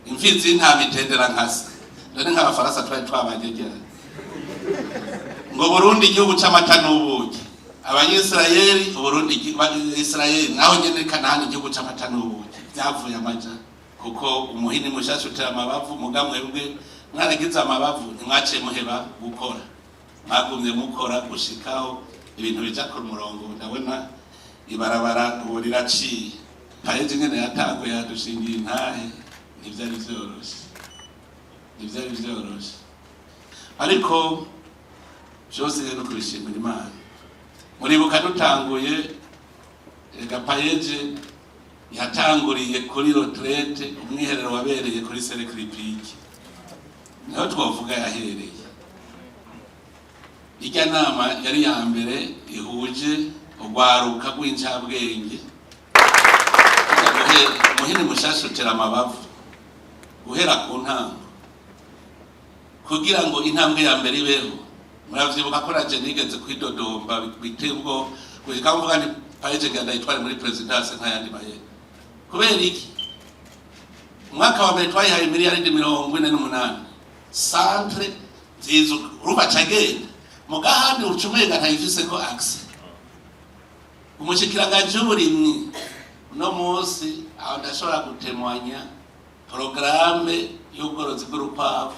Imfizi y'intama itendera nkase. None nk'abafaransa twari twabagegera ngo Burundi igihugu c'amata n'ubuki, Abanyisirayeli Uburundi Isirayeli naho nyene Kanahani igihugu c'amata n'ubuki. Vyavuye amaja kuko umuhini mushasha utera amabavu. Muga mwebwe mwaragize amabavu, ntimwaciye muheba gukora, mwagumye mukora gushikaho ibintu bija ku murongo. Ndabona ibarabara ubu riraciye. PAEEJ nyene yatanguye yadushingiye intahe, ntivyari vyoroshe, ntivyari vyoroshe, ariko vyose rero kubishimira Imana. Muribuka dutanguye, ega PAEEJ yatanguriye kuri retraite, umwiherero wabereye kuri Cercle Hippique, niho twovuga yahereye. Irya nama yari ya mbere ihuje urwaruka rw'incabwenge. Muhini mushasha utera amabavu, guhera ku ntango kugira ngo intambwe ya mbere ibeho. Muravyibuka ko naje nigeze kwidodomba biteye ubwo gushika mvuga nti PAEEJ ngenda yitware muri présidence nk'ayandi mayeri. Kubera iki? Umwaka wa mbere twayihaye miliyaridi 48, centre nziza, urumva cagenda mugahandi uca umenga ntayifise ko accès. Umushikiranganji w'uburimyi uno munsi aho ndashobora gutemwanya porogaramu y'ubworozi bw'urukwavu,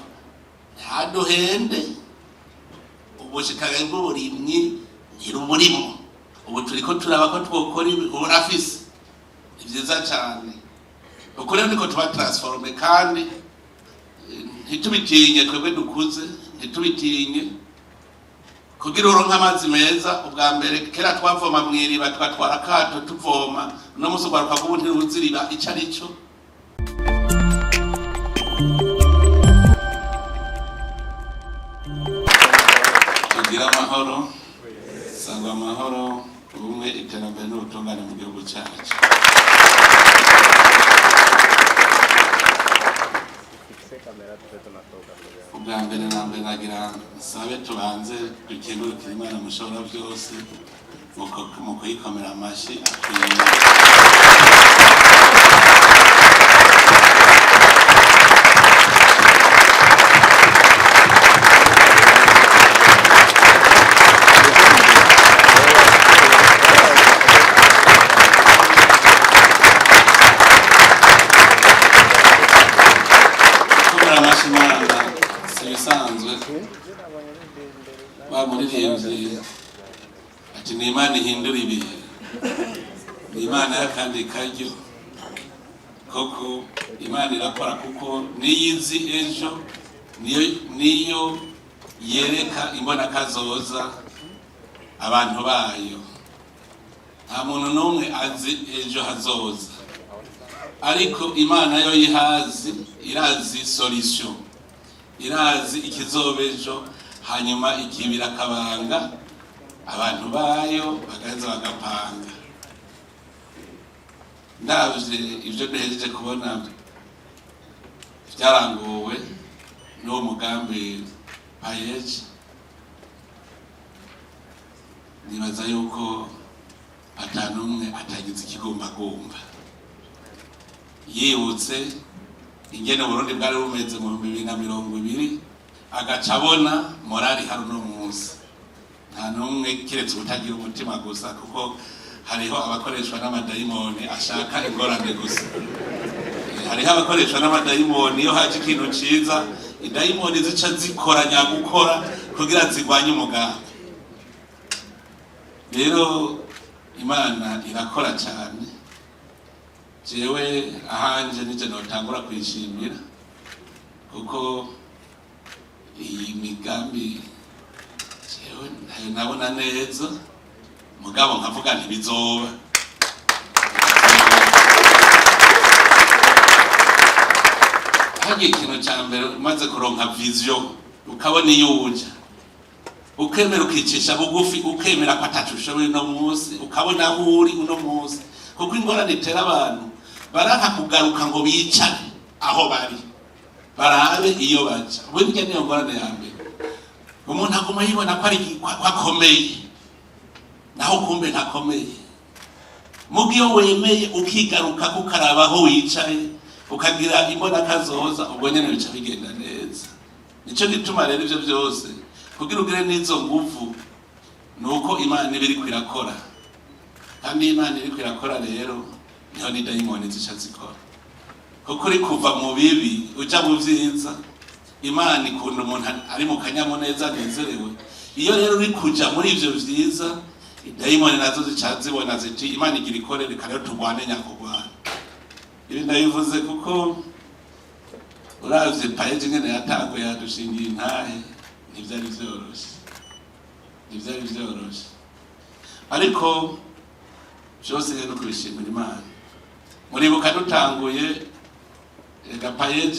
ntaduhende, ubushikiranganji bw'uburimyi ntiruburimo. Ubu turiko turaba ko twokora ibi, ubu urafise ni vyiza cane. Uko rero niko tuba transformé, kandi ntitubitinye, twebwe dukuze ntitubitinye. Kugira uronke amazi meza, ubwa mbere kera twavoma mw'iriba, tugatwara akato tuvoma. Uno munsi urwaruka rw'ubu ntiruzi iriba ico ari cyo. Tugire amahoro, sangwa amahoro, ubumwe, iterambere n'ubutungane mu gihugu cyacu. Ubwa mbere na mbere nagira nsabe tubanze dukengurukire Imana mushobora byose mu kuyikomera amashyi akwiye. Gukomera amashyi Imana si ibisanzwe. Wa muririmbyi ati: "Ni Imana ihindura ibihe, ni Imana y'akandi karyo." Koko Imana irakora, kuko niyo izi ejo, niyo yereka imbonakazoza abantu bayo. Nta muntu n'umwe azi ejo hazoza, ariko Imana yo yihazi, irazi solution, irazi ikizoba ejo, hanyuma ikibira akabanga abantu bayo, bagaheza bagapanga. Ndavye ivyo duhejeje kubona vyaranguwe n'uwo mugambi PAEEJ, nibaza yuko atanumwe atagize ikigumbagumba yibutse ingene Uburundi bwari bumeze mu 2020, agaca abona morali hari uno munsi. Nta n'umwe keretse utagira umutima gusa, kuko hariho abakoreshwa n'amadayimoni ashaka ingorane gusa. Hariho abakoreshwa n'amadayimoni, iyo haje ikintu ciza idayimoni zica zikoranya gukora kugira zigwanye umugambi. Rero Imana irakora cyane. Jewe ahanje nije notangura kuyishimira, kuko iyi migambi jewe ntayo nabona neza, mugabo nkavuga ntibizoba. Hagiye ikintu cya mbere, umaze kuronka vision, ukabona iyo uja, ukemera ukicisha bugufi, ukemera ko ataco ushoboye uno munsi, ukabona aho uri uno munsi. Kuko ingorane itera abantu baraka kugaruka ngo bicare aho bari, barabe iyo baja. Burya niyo ngorane ya mbere, umuntu aguma yibona ko ari ko akomeye, naho kumbe ntakomeye. Muga iyo wemeye ukigaruka, ukaraba aho wicaye, Ukagira imbonakazoza, ubwo nyene bica bigenda neza. Nico gituma rero ivyo byose kugira ugire n'izo nguvu, nuko Imana iba iriko irakora. Kandi iyo Imana iriko irakora rero, niho ni dayimoni zica zikora, kuko uri kuva mu bibi uja mu vyiza. Imana ikunda umuntu ari mu kanyamuneza, anezerewe. Iyo rero uri kuja muri ivyo vyiza, dayimoni nazo zica zibona ziti: "Imana igira ikore, reka rero turwane nyakugwana." Ibi ndabivuze kuko uravye PAEEJ ingene yatanguye, yadushingiye intahe, ntivyari vyoroshe, ntivyari vyoroshe. Ariko vyose rero no kubishimira Imana. Muribuka dutanguye, ega PAEEJ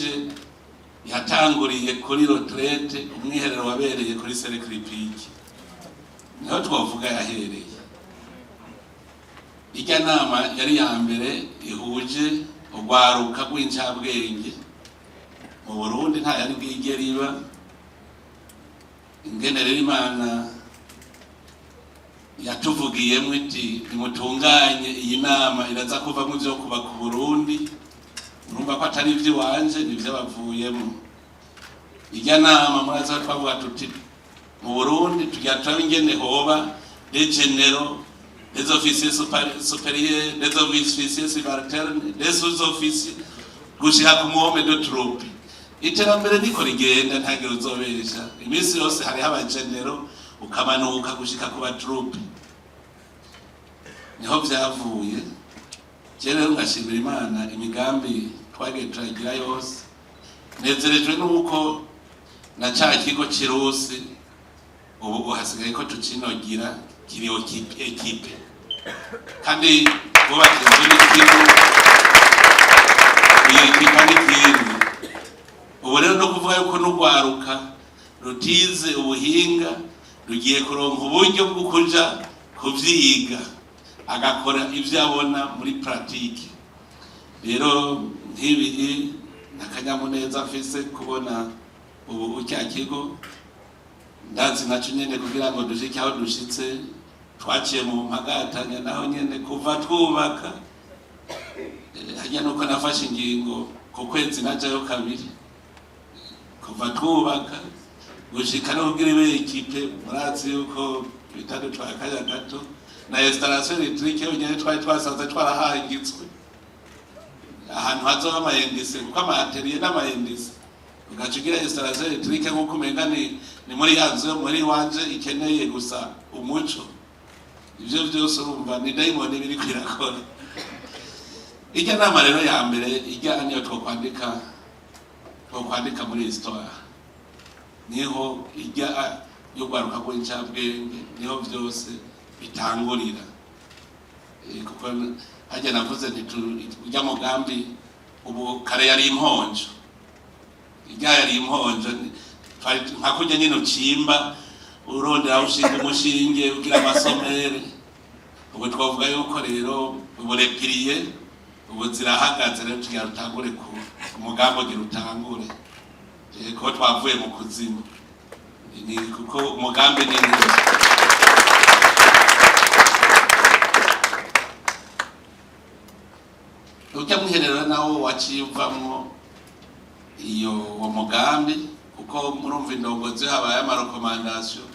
yatanguriye kuri retraite, umwiherero wabereye kuri Cercle Hippique, niho twavuga yahereye. Irya nama yari ya mbere ihuje urwaruka rw'incabwenge mu Burundi, nta yari bwigere iba. Ingene rero Imana yatuvugiyemwo iti: "Nimutunganye iyi nama, iraza kuvamwo ivyo kubaka Uburundi." Urumva ko atari ivy'iwanje, ni ivy'abavuyemo. Irya nama murazi ko twavuga tuti: mu Burundi tugira turabe ingene hoba des généraux, des officiers supérieurs, des officiers subalternes, des sous-officiers, gushika ku mu homme de troupe. Iterambere niko rigenda, ntagire uzobesha. Iminsi yose hariho aba généraux, ukamanuka gushika ku ba troupe. Niho vyavuye. Je rero ngashimira Imana imigambi twagiye turagira yose. Nezerejwe nuko na ca kigo cirusi ubu hasigaye ko tucinogira, kiri équipé. Kandi bubaka inzu n'ikigo, iyo équipa n'ikindi. Ubu rero no kuvuga yuko n'urwaruka rutize ubuhinga rugiye kuronka uburyo bwo kuja kuvyiga, agakora ivyo abona muri pratique. Rero nk'ibi n'akanyamuneza mfise kubona ubu cya kigo. Ndazi naco nyene kugira ngo dushike aho dushitse, twaciye mu mpagatanya naho nyene kuva twubaka. Harya nuko nafashe ingingo ku kwezi najayo kabiri kuva twubaka gushika no kugira ibe équipé. Murazi yuko bitadutwaye akanya gato, na installation électrique yonyene twari twasanze twarahangitswe ahantu hazoba ama indices, kuko ama atelier n'ama indices, ugaca ugira installation électrique nk'uko umenga ni muri ya nzu yo muri wanje ikeneye gusa umuco. Ivyo vyose urumva ni dayimoni biriko irakora. Irya nama rero ya mbere, irya niyo twokwandika muri histoire, niho irya y'urwaruka rw'incabwenge, niho vyose bitangurira. Kuko harya navuze nti urya mugambi ubu kare yari imponjo, irya yari imponjo. Nka kurya nyine ucimba, urondera aho ushinga umushinge ugira amasomere. Ubu twavuga yuko rero ubu les piliers ubu zirahagaze. Rero tugira rutangure ku umugambi, ugira utangure. Ko twavuye mu kuzimu, ni kuko umugambi ni mwiza. Ujya mwiherero nawo waciye uvamwo iyo uwo mugambi, kuko murumva indongozi habaye ama recommandations,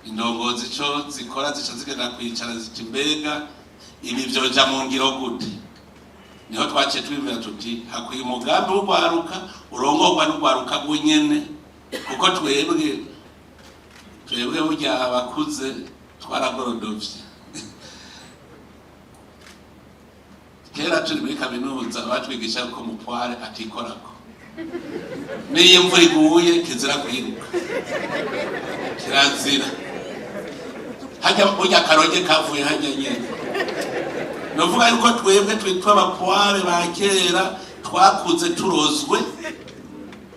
indongozi ico zikora zica zigenda kwicara ziti: "Mbega ibi vyoja mu ngiro gute?" Niho twaciye twiyumvira tuti: hakwiye umugambi w'urwaruka urongorwa n'urwaruka rw'nyene, kuko twebwe burya abakuze twaragorodovye. Kera turi muri kaminuza batwigisha ko mupoêle atikorako, n'iyo imvura iguye kizira kwiruka, kirazira. Hajya burya akaroge kavuye hajya nyene. Novuga yuko twebwe twitwa aba poêle ba kera, twakuze turozwe.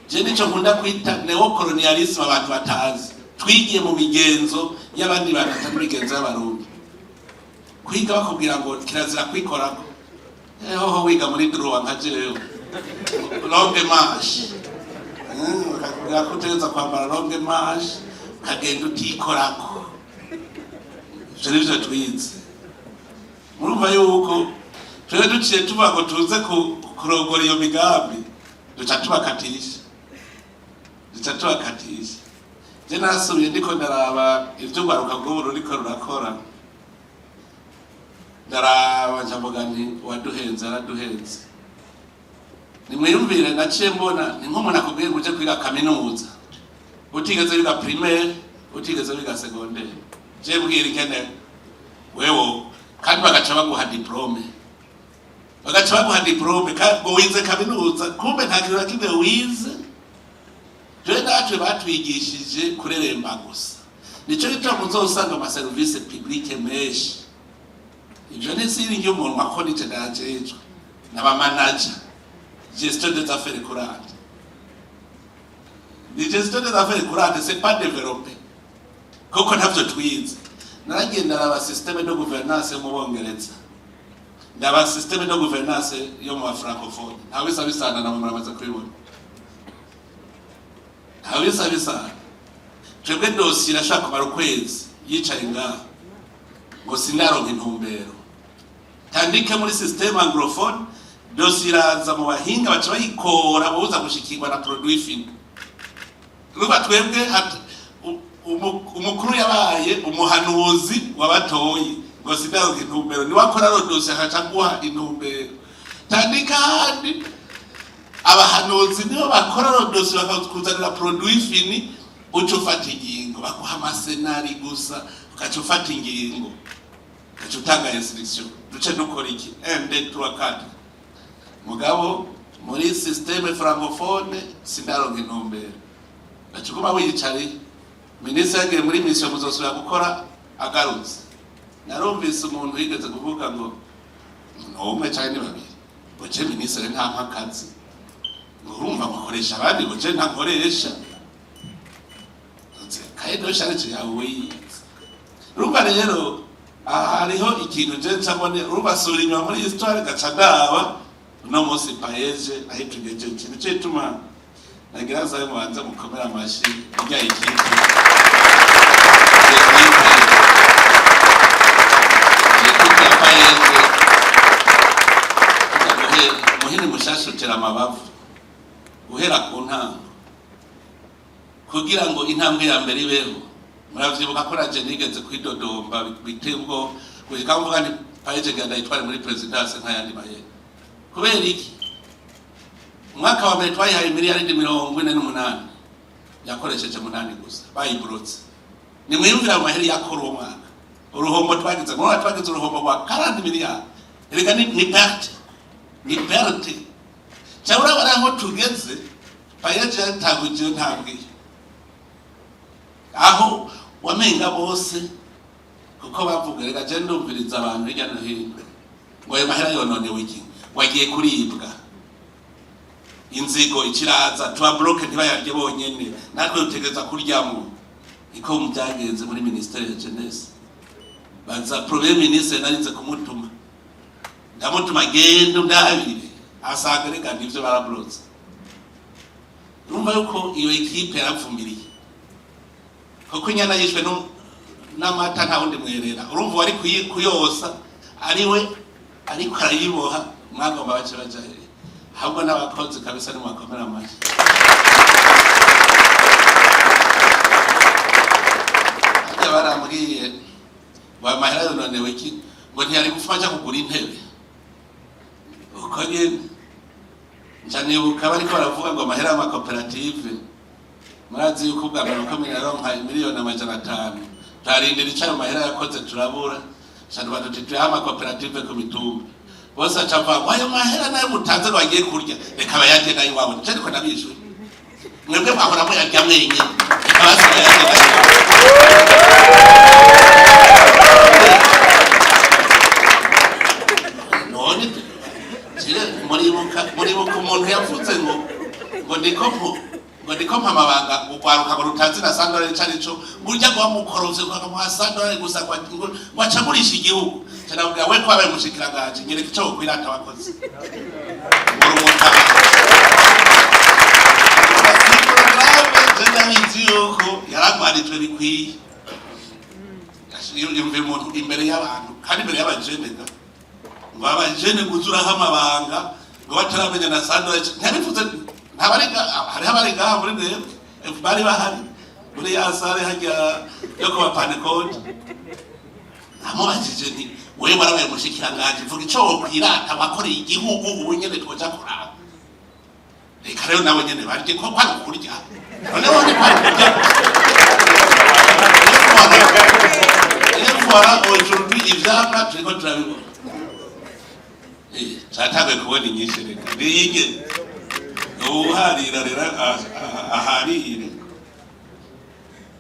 Je nico nkunda kwita néocolonialisme abantu batazi. Twigiye mu migenzo y'abandi bantu, atari imigenzo y'Abarundi. Kwiga bakubwira ngo kirazira kwikorako, hoho wiga muri droit nka jewe, longue manche, bakakubwira ko utegereza kwambara longue manche, ukagenda utikorako. Ivyo nivyo twize. Murumva yuko twebwe duciye tuvuga ngo tuze kurongora iyo migambi. Duca tubakatisha, duca tubakatisha. Je nasubiye ndiko ndaraba ivy'urwaruka rw'ubu ruriko rurakora, ndaraba ncavuga nti uwaduhenze araduhenze. Nimwiyumvire, naciye mbona ni nk'umuntu akubwiye ngo uje kwiga kaminuza utigeze wiga primaire, utigeze wiga secondaire. Je mbwira ingene wewe, kandi bagaca baguha diplôme, bagaca baguha diplôme ngo wize kaminuza, kumbe nta kintu na kimwe wize. Je natwe batwigishije kureremba gusa. Nico gituma muzosanga ama services publics menshi, ivyo nisiringi umuntu akora nije ndajejwe n'aba manager, gestion des affaires courantes. Ni gestion des affaires courantes, c'est pas développé kuko ntavyo twize. Naragiye ndaraba système de gouvernance yo mu Bongereza, ndaba système de gouvernance yo mu Francophone, ntawe bisa bisana namwe muramaze kubibona, ntawe bisa bisana. Twebwe dosiye irashaka kumara ukwezi yicaye ngaha ngo sinaronka intumbero, tandike muri système anglophone dosiye iraza mu bahinga, baca bayikora buza gushikirwa na produit fini. Urumva twebwe umukuru yabaye umuhanuzi wabatoyi ngo sinaronka intumbero, niwe akora ro dosiye akaca guha intumbero. Tandika ahandi abahanuzi nibo bakora ro dosiye bakakuzanira produit fini, uca ufata ingingo, baguha ama scénario gusa, ugaca ufata ingingo, ugaca utanga instruction, duce dukora iki, 1 2 3 4. Mugabo muri système francophone sinaronka intumbero, gaca uguma wiyicariye. Minisitiri yagiye muri mission, muzosubira gukora agarutse. Narumvise umuntu yigeze kuvuga ngo ni umwe canke ni babiri, ngo je minisitiri ntampa akazi, ngo urumva mukoresha abandi, ngo je ntankoresha cahier de charge yawe wiyizi. Urumva rero aha hariho ikintu je nca mbone, urumva sura inyuma muri histoire gaca ndaba uno munsi PAEEJ aho itugejeje. Nico gituma nagira nsabe mubanze mukomere amashi irya équipe ya PAEEJ. Muhini mushasha utera amabavu, guhera ku ntango kugira ngo intambwe ya mbere ibeho. Muravyibuka ko naje nigeze kwidodomba biteye ubwo gushika mvuga nti PAEEJ genda yitware muri présidence nk'ayandi mahera. Kubera iki? Umwaka wa mbere twayihaye miliyaridi 48, yakoresheje 8 gusa, bayiburutse. Nimwiyumvira mu mahera yakora uwo mwaka, uruhombo twagize. Muri twagize uruhombo rwa 40 miliyari. Erega ni perte, ni perte. Cyangwa urabona aho tugeze, PAEEJ yatanguje ntambwe aho wamenga bose kuko bavuga. Reka je ndumviriza abantu hirya no hino ngo ayo mahera yononewe iki, wagiye kuribwa inzigo ikiraza tuba bloquer, ntibayarye bonyene, natwe dutegereza kuryamwo. Niko byagenze muri ministère ya jeunesse. Baza premier ministre, narinze kumutuma, ndamutuma genda undabire, asanga reka nivyo barablotse. Urumva yuko iyo équipe yaravumiriye kuko inyana yishwe n'amata nta wundi mwerera. Urumva wari kuyosa ariwe ariko arayiboha, mwagomba bace baja hehe? Ahubwo n'abakozi kabisa nimwakomera amashyi. Harya barambwiye ngo ayo mahera yononewe iki, ngo ntiyari gupfa aja kugura intebe uko nyene. Nca nibuka bariko baravuga ngo amahera y'amakoperative, murazi yuko ubwa mbere uko miraronka miliyoni 500, turarindira ico ayo mahera yakoze turabura. Ca tuba tuti tuyahe amakoperative ku mitumba bose, aca avuga ngo ayo mahera nayo mutanze ngo bagiye kurya, reka bayarye nayo iwabo. Nico ariko nabishuye, mwebwe mwahora muyarya mwenyene, reka basi bayarye nayo iwabo. None muribuka umuntu yavuze ngo ndiko ngo ndiko mpa amabanga ugwaruka ngo rutazi na sandorari ico arico, ngo urya ngo wamukorovye ngo akamuha sandorari gusa, ngo aca agurisha igihugu. Ca ndamubwira, we ko wabaye umushikiranganji, nyereka ico wokwirata wakoze uri umutama. Porogaramu je ndabizi yuko yaragwanijwe bikwiye. Yumva umuntu imbere y'abantu, kandi imbere y'abajene ga, ngo abajene nguzuraho amabanga ngo bataramenya na sandorari, ntiyabivuze. Ntabari, hariho abari ngaha muri mwebwe bari bahari muri ya salle hajya yo kuba Pentecôte. Namubajije nti: "Wewe warabaye umushikiranganji, vuga ico wokwirata wakoreye igihugu ubu nyene twoja kuraba." Reka rero nabo nyene barye, ko kwari kurya. Noneho ni kwari kurya. Et voilà, aujourd'hui ivyamwa turiko turabibona. Catanguye kubona inyinshi. Reka niyige uwuharira rero aharire.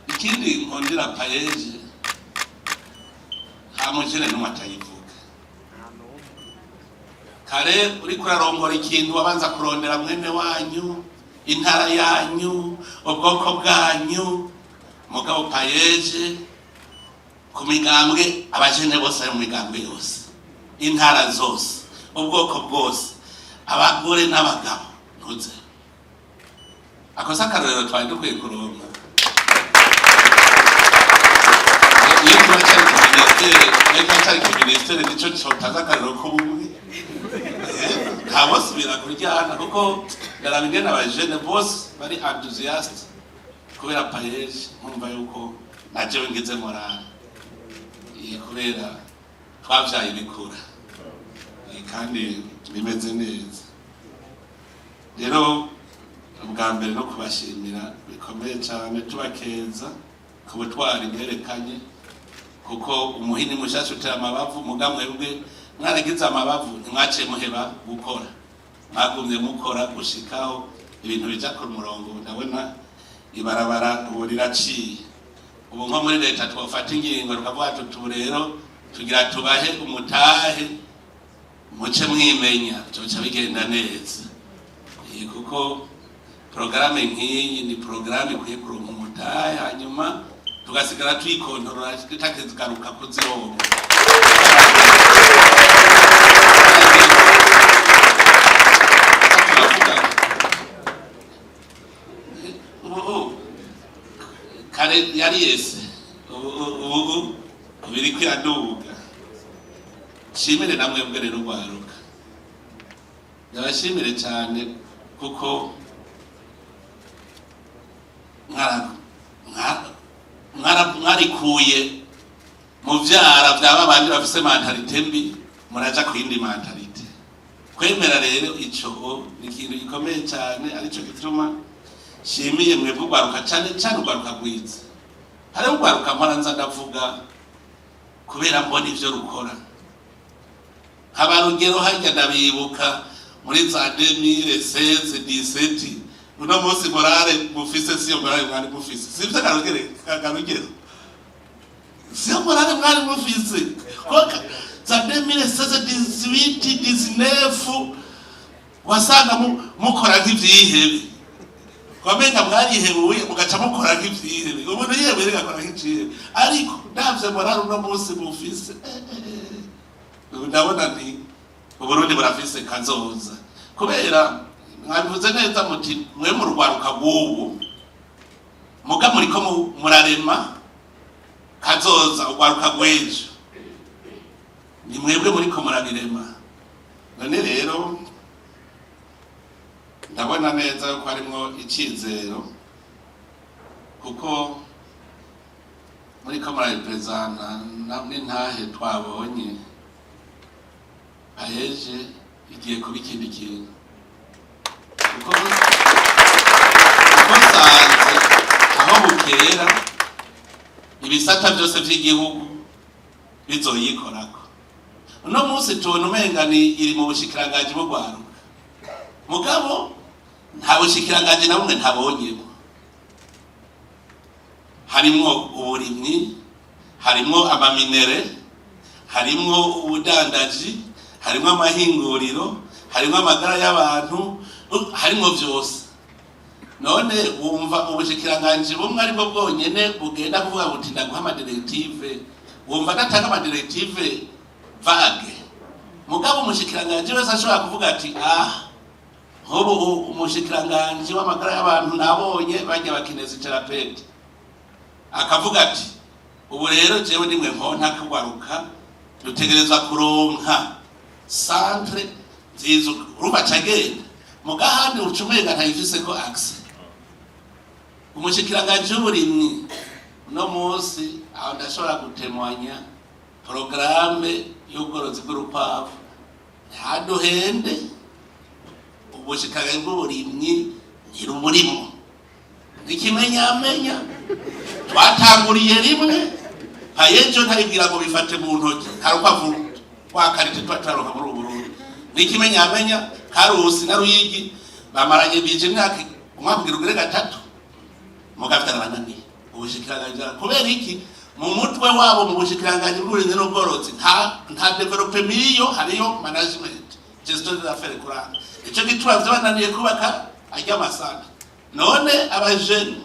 Ikindi nkundira PAEEJ, nta mukene n'umwe atayivuga. Kare uriko urarongora ikintu, wabanza kurondera mwene wanyu, intara yanyu, ubwoko bwanyu. Mugabo PAEEJ, ku migambwe, abajene bose bari mu migambwe yose, intara zose, ubwoko bwose, abagore n'abagabo, ntuze akoze akarorero twari dukwiye kuronka. Iyo tuba cari ku ministère, iyo tuba cari ku ministère, nico cotaza akarorero k'ubumwe. Nta bose birakuryana, kuko ndaraba ingene abajene bose bari enthousiastes kubera PAEEJ, nkumva yuko na jewe ngize morale. Kubera twavyaye bikura. Kandi bimeze neza. Rero ubwa mbere no kubashimira bikomeye cyane, tubakeza ku butwari mwerekanye, kuko umuhini mushasha utera amabavu. Muga mwebwe mwaragize amabavu, ntimwaciye muheba gukora, mwagumye mukora gushikaho ibintu bija ku murongo. Ndabona ibarabara ubu riraciye. Ubu nko muri leta twofata ingingo tukavuga tuti: "Ubu rero tugira tubahe umutahe, muce mwimenya," byoca bigenda neza. Kuko porogaramu nk'iyi ni porogaramu ikwiye kuronka umutahe, hanyuma tugasigara tuyikontorora, tutakigaruka kuzironka. Turavuga ubu, kare yari yese, ubu biriko iraduga. Shimire namwe bwe rero rwaruka, ndabashimire cyane, kuko mwarikuye mu vyara vya babandi bafise mentalité mbi, muraja ku yindi mentalité. Kwemera rero ico ni ikintu gikomeye cyane, arico gituma shimiye mwebwe urwaruka, cyane cyane urwaruka rwiza. Hariho urwaruka mpora nza ndavuga kubera mbona ivyo rukora. Nkabarugero harya ndabibuka muri za 2016, 17. Uno munsi morale mufise siyo morale mwari mufise, sivyo? Karugere, karugero, siyo morale mwari mufise ko za 2016, 18, 19 wasanga mukora nk'ivyihebe, wamenga mwarihebuye, mugaca mukora nk'ivyihebe. Umuntu yihebuye agakora nk'icihebe. Ariko ndavye morale uno munsi mufise, ndabona nti Uburundi burafise kazoza, kubera mwabivuze neza muti mwe mu rwaruka rw'ubu, muga muriko murarema kazoza. Urwaruka rw'ejo ni mwebwe muriko murabirema. None rero ndabona neza yuko harimwo icizero, kuko muriko murabiprezanta n'intahe twabonye. PAEEJ igiye kuba ikindi kintu, kuko nsanze aho bukera ibisata byose by'igihugu bizoyikorako. Uno munsi tubona umenga ni iri mu bushikiranganji bw'urwaruka, mugabo nta bushikiranganji na bumwe ntabonyemo. Harimwo uburimyi, harimwo ama minerais, harimwo ubudandaji, harimwo amahinguriro, harimwo amagara y'abantu, harimwo vyose. None wumva ubushikiranganji bumwe aribwo bwonyene bugenda kuvuga buti: "Ndaguha ama directives"? Wumva adatanga ama directives vagues? Mugabo umushikiranganji wese ashobora kuvuga ati: "Ah, nk'ubu umushikiranganji w'amagara y'abantu nabonye bajya ba kinésithérapeutes," akavuga ati: "Ubu rero jewe nimwe nkonta kugwaruka, dutegerezwa kuronka centre nziza." Urumva acagenda. Mugabo Mugahandi uca umenga ntayifise ko accès. Umushikiranganji w'uburimyi uno munsi aho ndashobora gutemwanya porogaramu y'ubworozi bw'urukwavu, ntaduhende, ubushikiranganji bw'uburimyi ntiruburimo. Ikimenyamenya twatanguriye rimwe PAEEJ, ntayibwira ngo bifate mu ntoki, nta rukwavu rwa qualité tuba turaronka muri ubu Burundi. N'ikimenyamenya Karusi na Ruyigi bamaranye bije imyaka, umwaka ugira ugire gatatu, mugafite arabananiye ubushikiranganji. Kubera iki? Mu mutwe wabo, mu bushikiranganji bw'uburimyi n'ubworozi, nta développement iriyo, hariyo management, gestion des affaires courantes. Ico gituma vyabananiye kubaka arya masaka. None abajene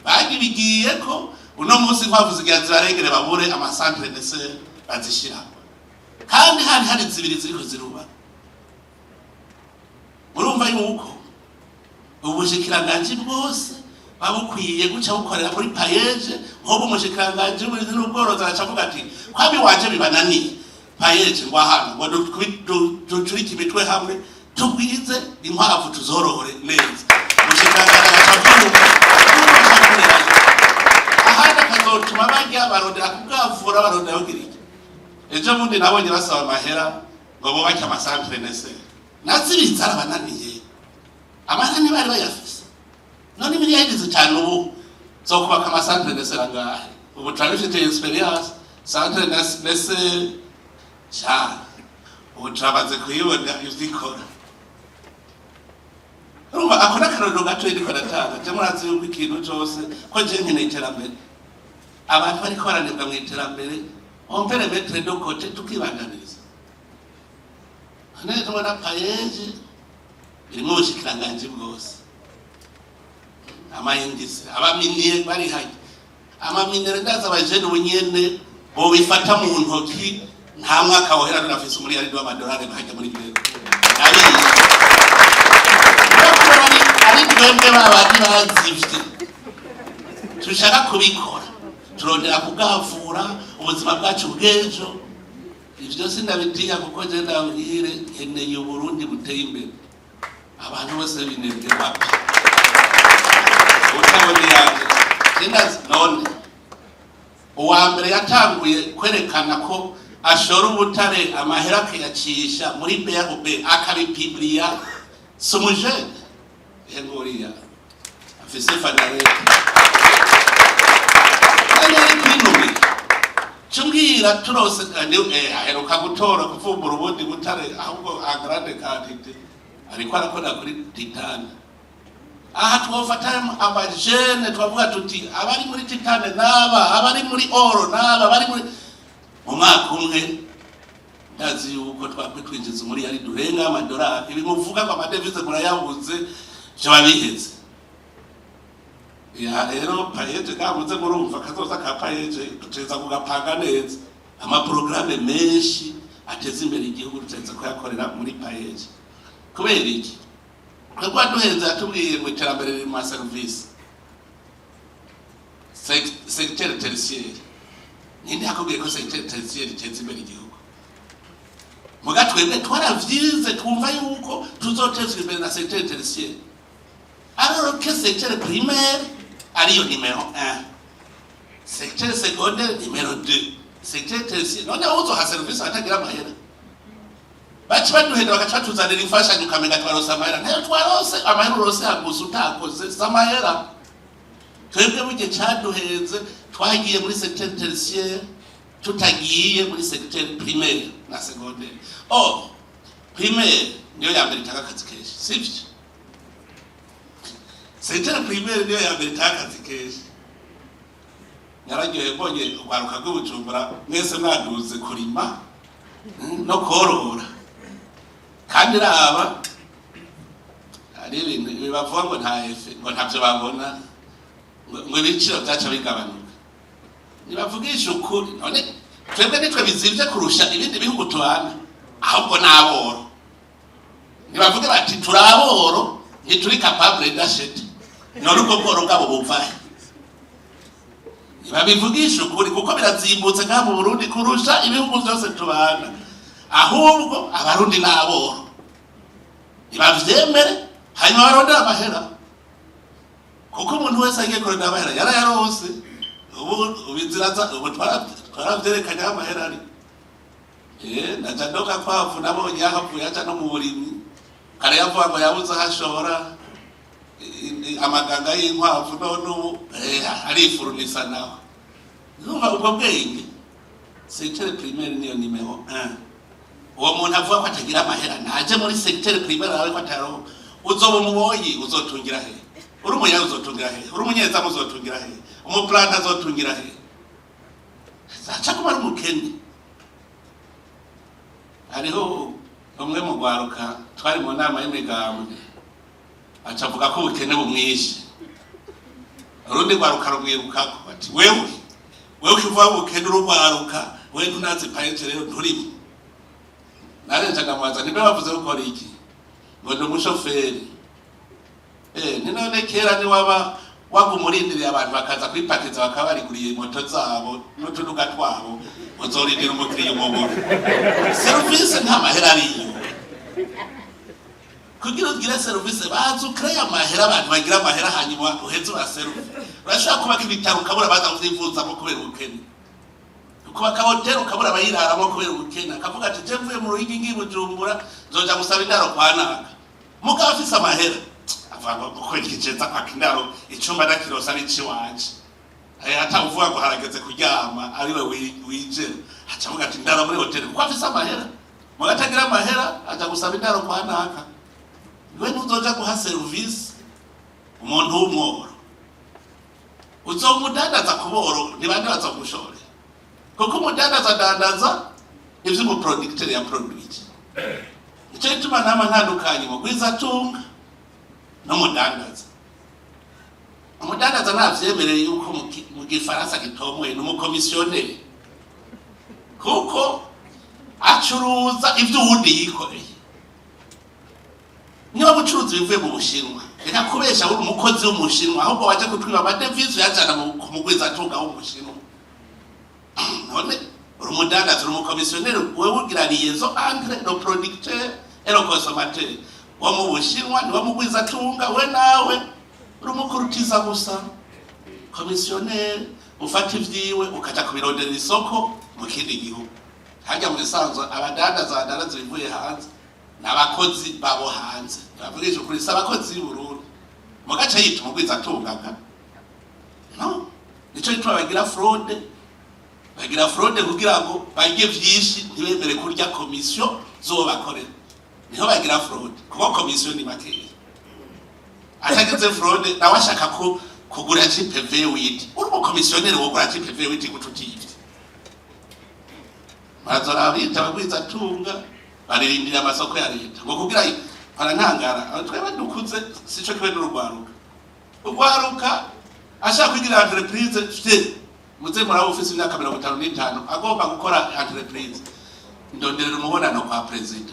bagibigiye ko uno munsi inkwavu zigira zibarengere, babure ama centres d'essai bazishiramo, kandi hari zibiri ziriko zirubaka. Murumva yuko ubushikiranganji bwose babukwiye guca bukorera muri PAEEJ. Nk'ubu umushikiranganji w'uburimyi n'ubworozi araca avuga ati: "Kwabi wanje bibananiye, PAEEJ ngo hano ngo ducurike imitwe hamwe, tugwize inkwavu, tuzorore neza." Umushikiranganji agaca avyumva, akorerayo ahandi, akazotuma barya barondera kubwavura, barondera kugira iki. Ejo bundi nabonye basaba amahera ngo bubake ama centres d'essai, nazibitse arabananiye, amahera ntibari bayafise. None miliyari 5 ubu zo kubaka ama centres d'essai angahe? Ubu turabifite expérience, centre d'essai sha ubu turamaze kuyibona ivyo ikora. Urumva ako n'akarorero gato ndiko ndatanga. Je murazi yuko ikintu cose ko je nkeneye iterambere, abantu bariko baranebwa mu iterambere, on peut les mettre de côté, tukibandaniriza. None tubona PAEEJ irimwo ubushikiranganji bwose, amayindisi abaminiye bari hajya, ama minerais. Ndaza abajene ubunyene bobifata mu ntoki, nta mwaka wohera tunafise umuriyaridi w'amadolari hajya muri mbere. Ndabizi ari twebwe babandi bazivye dushaka kubikora, turondera kugavura ubuzima bwacu bw'ejo. Ivyo sindabitinya, kuko je ndabwire nkeneye Uburundi buteye imbere. Abantu bose binebwe wapi utabona yanje sindazi. None uwa mbere yatanguye kwerekana ko ashora ubutare, amahera akayacisha muri BRB, akabipibliya, si umujene nguriya afise fanarete kandi ari kwinumira? Cumbwira turose aheruka gutora, kuvumbura ubundi butare, ahubwo en grande quantité, ariko arakora kuri titane. Aha twofata abajene, twavuga tuti abari muri titane n'aba, abari muri or n'aba, abari muri, mu mwaka umwe ndazi yuko twakwitwinjiza umuriyari durenga amadolari. Ibi muvuga ngo ama devises murayabuze, vyoba biheze. Ya rero PAEEJ kamuze, murumva kazoza ka PAEEJ duteza kugapanga neza. Amaporogaramu menshi ateza imbere igihugu duteza kuyakorera muri PAEEJ. Kubera iki? Twebwe waduhenze yatubwiye ngo iterambere riri mu maserivisi, secteur tertiaire. Ninde yakubwiye ko secteur tertiaire iteza imbere igihugu? Muga twebwe twaravyize, twumva yuko tuzotezwa imbere na secteur tertiaire, alors que secteur primaire ariyo numéro 1, secteur secondaire numéro 2, secteur tertiaire. None uzoha serivisi atagira amahera? Baca baduhenda, bagaca batuzanira imfashanyo, ukamenga twarose amahera. Ntayo twarose. Amahera urose yagusa utakoze si amahera. Twebwe burya caduhenze, twagiye muri secteur tertiaire tutagiye muri secteur primaire na secondaire. Or primaire niyo ya mbere itanga akazi kenshi, sivyo? Secteur primaire niyo ya mbere itanga akazi kenshi. Nararyohe mbonye urwaruka rw'Ibujumbura mwese mwaduze kurima no korora. Kandi raba, hari ibintu bavuga ngo nta effet, ngo ntavyo babona, ngo ibiciro vyaca bigabanuka. Nibavugisha ukuri. None twebwe nitwe bizimvye kurusha ibindi bihugu tubana? Ahubwo n'aboro nibavuge bati: "Turi aboro, ntituri capable d'acheter." None ubwo bworo bwabo buvahe? Nibabivugisha ukuri, kuko birazimbutse ngaha mu Burundi kurusha ibihugu vyose tubana. Ahubwo Abarundi n'aboro. Nibavyemere, hanyuma barondere amahera, kuko umuntu wese agiye kurondera amahera yarayarose. Ubu inzira ubu twaravyerekanye aho amahera ari. Naja ndoka kwavu nabonye yahavuye aja no mu burimyi. Kare yavuga ngo yabuze aho ashora amaganga y'inkwavu, none ubu arifurunisa nawe. Urumva ubwo bwenge? Secteur primaire niyo numéro 1. Uwo muntu avuga ko atagira amahera naje muri secteur primaire arabe ko ataronka. Uzoba umuboyi, uzotungira he? Uri umuyaga, uzotungira he? Uri umunyezamu, uzotungira he? Umuplanta azotungira he? Aca kuba ari umukene. Hariho umwe mu rwaruka twari mu nama y'imigambwe, aca avuga ko ubukene bumwishe. Urundi rwaruka rumwirukako bati: "Wewe, wewe ukivuga ubukene urugwaruka, wewe ntunazi PAEEJ rero nturimo." Narenje ndamubaza nimba bavuze gukora iki, ngo ndi umushoferi. Ni none kera ni waba waguma urindiriye abantu bakaza kwipakiza, bakaba bariguriye moto zabo n'utuduga twabo, uzorindira umukiriya umubura. Serivisi nta mahera ariyo. Kugira ugire serivisi, baza ukreye amahera, abantu bagira amahera, hanyuma uheze uraseruve. Urashobora kubaka ibitaro ukabura baza kuvyivuzamo kubera ubukene, ukubaka hoteli ukabura abayiraramo kubera ubukene. Akavuga ati: "Je mvuye mu Ruyigi ngiye Bujumbura, nzoja gusaba indaro kwa naka." Mugabo afise amahera avuga ngo kubera iki ceza kwaka indaro, icumba ndakirosa ari iciwanje. Atavuga ngo harageze kuryama, ariwe wijera, aca avuga ati: "Ndara muri hoteli," kuko afise amahera. Mugabo atagira amahera aja gusaba indaro kwa naka. Niwe ntuzoja guha serivisi umuntu w'umworo, uzomudandaza ku boro. Ni bande bazogushore? Kuko umudandaza adandaza ivyo umuproducteur ya produit. Nico gituma nama ntandukanye mugwizatunga n'umudandaza. Umudandaza ntavyemereye yuko mu gifaransa gitomoye ni umukomisiyoneri, kuko acuruza ivyo uwundi yikoreye. Niba bucuruzi bivuye mu Bushinwa, reka kubesha uri umukozi w'Umushinwa, ahubwo waje kutwiba amadevize uyajana ku mugwizatunga w'Umushinwa. None uri umudandaza, uri umukomisiyoneri. Wewe ugira liaison entre le producteur et le consommateur. Wo mu Bushinwa niwe mugwizatunga, we nawe uri umukurutiza gusa, komisiyoneri, ufata ivyiwe ukaja kubironderera isoko mu kindi gihugu. Harya mu bisanzwe abadandaza badandaza ibivuye hanze ni abakozi babo hanze. Bavugisha ukuri, si abakozi b'i Burundi. Mu gace yita umugwizatungaga no nico gituma bagira fraude. Bagira fraude kugira ngo barye vyinshi, ntibemere kurya komisiyo z'uwo bakorera. Niho bagira fraude, kuko komisiyo ni makeya. Atagize fraude nawe ashaka ko kugura Jeep V8. Uri umukomisiyoneri, wogura Jeep V8 guca utiyivye? Barazora bita abagwizatunga, baririmbira amasoko ya leta ngo kugira barantangara. Aho twebwe dukuze sico kibe n'urugwaruka. Urwaruka ashaka kwigira entreprise fye, muze muraba ufise imyaka 55 agomba gukora entreprise: "Ndonderera umubonano kwa perezida."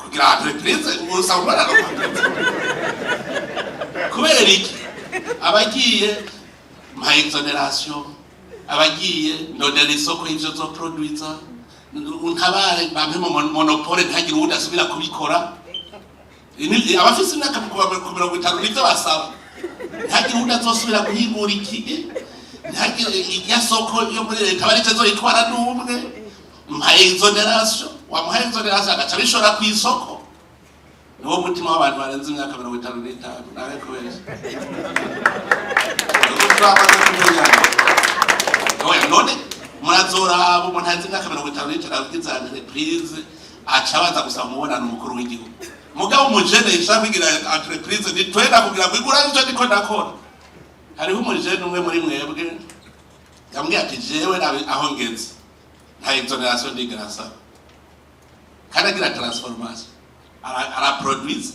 Kugira entreprise usaba umubonano kwa perezida kubera iki? Abagiye mpa exonération, abagiye ndondera isoko y'ivyo zoproduiza, ntabare bampe mu monopole, ntagire uwundi asubira kubikora. Abafise imyaka kuva ku 50 nivyo basaba: ntagire uwundi azosubira guhingura iki, ntagire irya soko yo muri leta barico azoyitwara n'umwe, mpa exonération. Wamuha exonération agaca abishora ku isoko. Niwo mutima w'abantu barenze imyaka 55. Nawe kubesha. Ubu turamaze kumenyana. Oya, none murazoraba umuntu azi imyaka 55 agize entreprise, aca abanza gusaba umubonano umukuru w'igihugu. Mugabo umujene yishaka kwigira entreprise, ni twenda kugira ngo igura ivyo ndiko ndakora. Hariho umujene umwe muri mwebwe yambwiye ati: "Jewe nabe aho ngeze nta exonération ndigera nsaba." Kandi agira transformation, araproduise.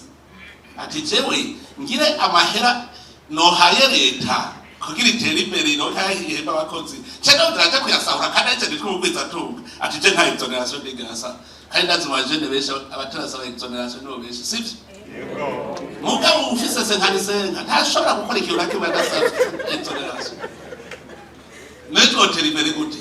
Ati: "Jewe ngire amahera nohaye leta kugira itere imbere, ironke ihemba abakozi, cyangwa ndiraja kuyasahura, kandi aje nitwe mugwizatunga." Ati: "Je nta exonération ndigera nsaba." Kandi ndazi mu bajene benshi abatarasaba exonération nibo benshi, sivyo? Mugabo ufise 55 ntashobora gukora ikintu na kimwe adasavye exonération. None twotera imbere gute?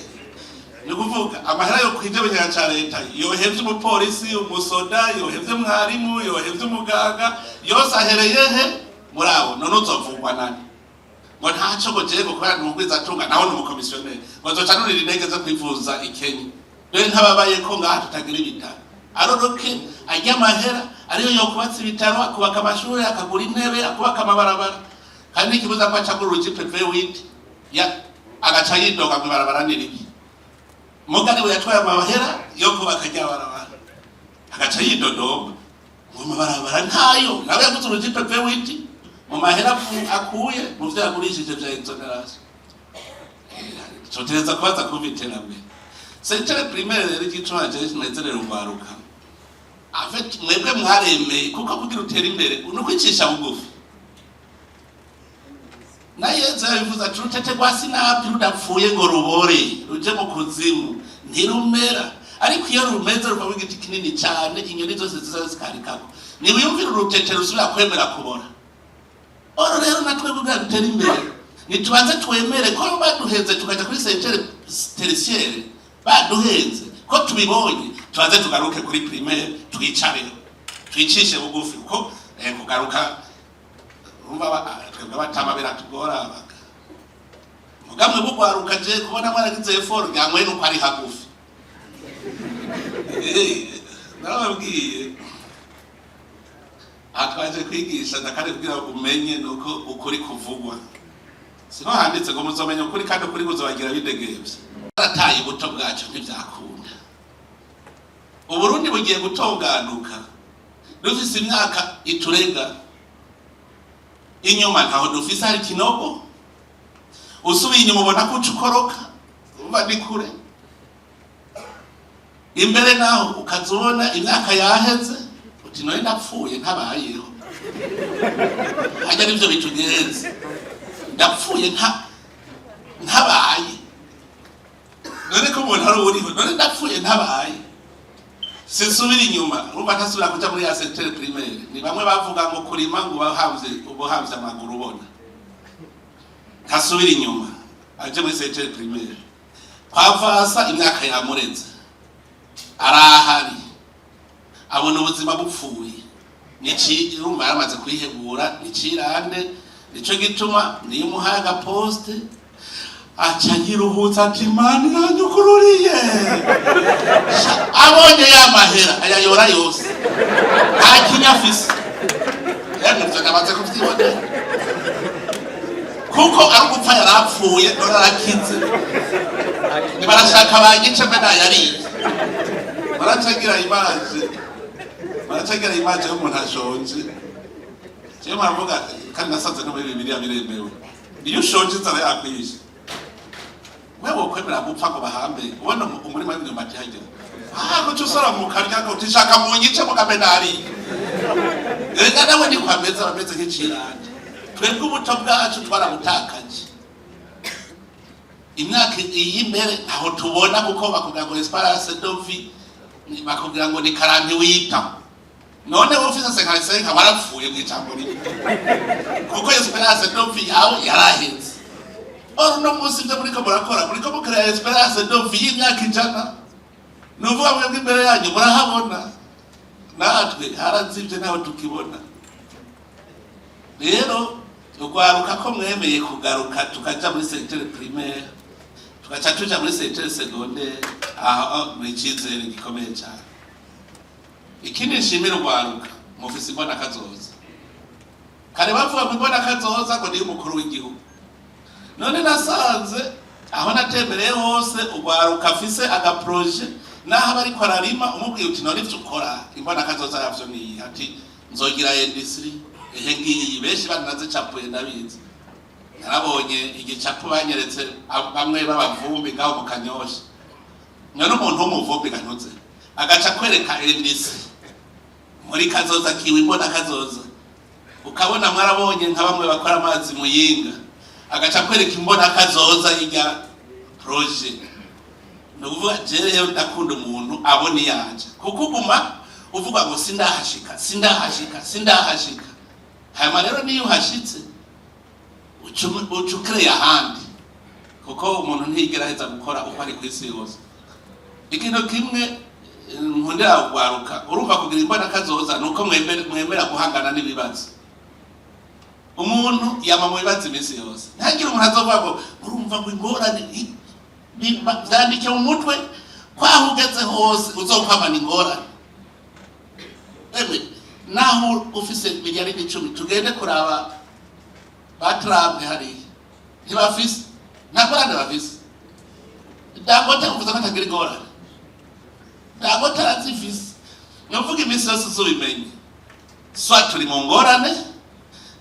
Ni ukuvuga amahera yo kwija mu ca leta yohevye umupolisi, umusoda, yohevye mwarimu, yohevye umuganga, yose ahereye he? Muri abo. None uzovugwa nani? Ngo ntaco, ngo jewe ngo kubera ntugwiza atunga, nawe ni umukomisiyoneri, ngo nzoca nurira indege zo kwivuza i Kenya. Dore nkababaye ko ngaha tutagira ibitaro, aroroke arya amahera ariyo yokubatsa ibitaro, akubaka amashuri, akagura intebe, akubaka amabarabara. Kandi n'ikibuza ko aca agura urujipe V8 ya agaca yidoga ngo ibarabara ni ribi. Mugani we yatwaye amahera yo kubaka rya barabara, agaca yidodomba ngo amabarabara ntayo. Nawe yaguze urujipe V8 mu mahera akuye mu vyo yagurishije vya exonération. Tutegereza kubaza kumva iterambere secteur primaire. Rero igituma je nezerera urwaruka, en fait mwebwe mwaremeye, kuko kugira utere imbere ni ukwicisha bugufi. Na Yezu yabivuze ati: "Urutete rwa sinapi rudapfuye ngo rubore ruje mu kuzimu ntirumera, ariko iyo rumeze ruvamo igiti kinini cyane, inyoni zose ziza zikarikako." Niwiyumvire urutete rusubira kwemera kubora. Oro rero natwe kugira dutere imbere nitubanze twemere ko baduhenze, tukaja kuri secteur tertiaire baduhenze, ko tubibonye, tubanze tugaruke kuri primaire, twicareho, twicishe bugufi, kuko kugaruka urumva twebwe abatama biratugora. Baga mugamwe bugwaruka, je kubona mwaragize effort ryamwe nuko ari hagufi. Narababwiye aha twaje kwigisha ndakare kugira umenye nuko ukuri kuvugwa. Sino handitse ngo muzomenya ukuri kandi ukuri kuzobagira bidegembye. Barataye ubuto bwacu, ntivyakunda. Uburundi bugiye gutonganuka dufise imyaka iturega inyuma, ntaho dufise, hari ikinogo. Usubiye inyuma ubona ko uca ukoroka, umva ni kure. Imbere naho ukaza ubona imyaka yaheze, uti: "None ndapfuye ntabayeho." Hajya nivyo bitugenze, ndapfuye ntabaye. None ko umuntu ari uriho, none ndapfuye ntabaye, sinsubira inyuma. Urumva ntasubira kuja muri ya secteur primaire. Ni bamwe bavuga ngo kurima ngo ubahamvye, ubuhamvye amaguru, ubona ntasubira inyuma aje muri secteur primaire. Kwa Vasa imyaka yamureze, arahari, abona ubuzima bupfuye. Nici urumva yaramaze kwihebura, nicirande. Nico gituma niyo umuhaye agaposte aca yiruhutsa ati: "Imana iranyukururiye." Abonye ya mahera ayayora yose, nta kinya afise. Yemwe, ivyo namaze kuvyibonera, kuko ari ugupfa yarapfuye, none arakize. Nibarashaka banyice mbe nayariye. Baracagira image, baracagira image y'umuntu ashonje. Jewe muravuga, kandi nasanze no muri Bibiliya biremewe, iyo ushonje inzara yakwishe, wewe wokwemera gupfa ngo bahambe ubona umurima w'imyumbati hagera kuca usora mukarya ngo utishaka munyice mugambe nariye. Reka nawe niko ameze, abameze nk'icirande. Twebwe ubuto bwacu twarabutakaje. Imyaka iy'imbere ntaho tubona, kuko bakubwira ngo espérance de vie, bakubwira ngo ni 48. None wowe ufise 55 warapfuye mw'ijambo rimwe, kuko espérance de vie yawe yaraheze. Oro uno munsi ibyo muriko murakora, muriko mukorera espérance de vie y'imyaka 100. Ni ukuvuga mwebwe imbere yanyu murahabona, natwe harazivye, ntawe tukibona. Rero urwaruka, ko mwemeye kugaruka tukaja muri secteur primaire, tugaca tuja muri secteur secondaire, aho ni icizere gikomeye cyane. Ikindi nshimira urwaruka, mufise imbona kazoza. Kare bavuga ngo imbona kazoza ngo niyo umukuru w'igihugu. None nasanze aho natembereye hose urwaruka afise agaprojet, naho aba ariko ararima, umubwiye uti: "None ivyo ukora imbona kazoza yavyo niyi?" Ati: "Nzogira industrie." Ehe, ngiyi benshi baranazicapuye, ndabizi. Narabonye igicapu banyeretse bamwe b'abavumbi ngaho mu Kanyosha. None umuntu w'umuvumbi gantuze agaca kwereka industrie muri kazoza kiwe, imbona kazoza. Ukabona mwarabonye nka bamwe bakora amazi muyinga, agaca kwereka imbona kazoza y'irya projet. Ni ukuvuga je rero ndakunda umuntu abona iyaje, kuko uguma uvuga ngo sindahashika, sindahashika, sindahashika. Hanyuma rero niyo uhashitse uca ukereye ahandi, kuko umuntu ntiyigera aheza gukora uko ari ku isi yose. Ikintu kimwe nkundira kugwaruka, urumva, kugira imbona kazoza nuko mwemera guhangana n'ibibazo. Umuntu yama mu bibazo iminsi yose. Ntihagire umuntu azovuga ngo urumva ngo ingorane vyandike mu mutwe kwaho ugeze hose uzokwamana ingorane. Emwe, naho ufise miliyaridi 10, tugende kuraba ba Trump hariya, ntibafise, nta ngorane bafise. Dangote uvuze ko atagira ingorane? Dangote arazifise. Ni ukuvuga iminsi yose uzubimenye, soit uri mu ngorane,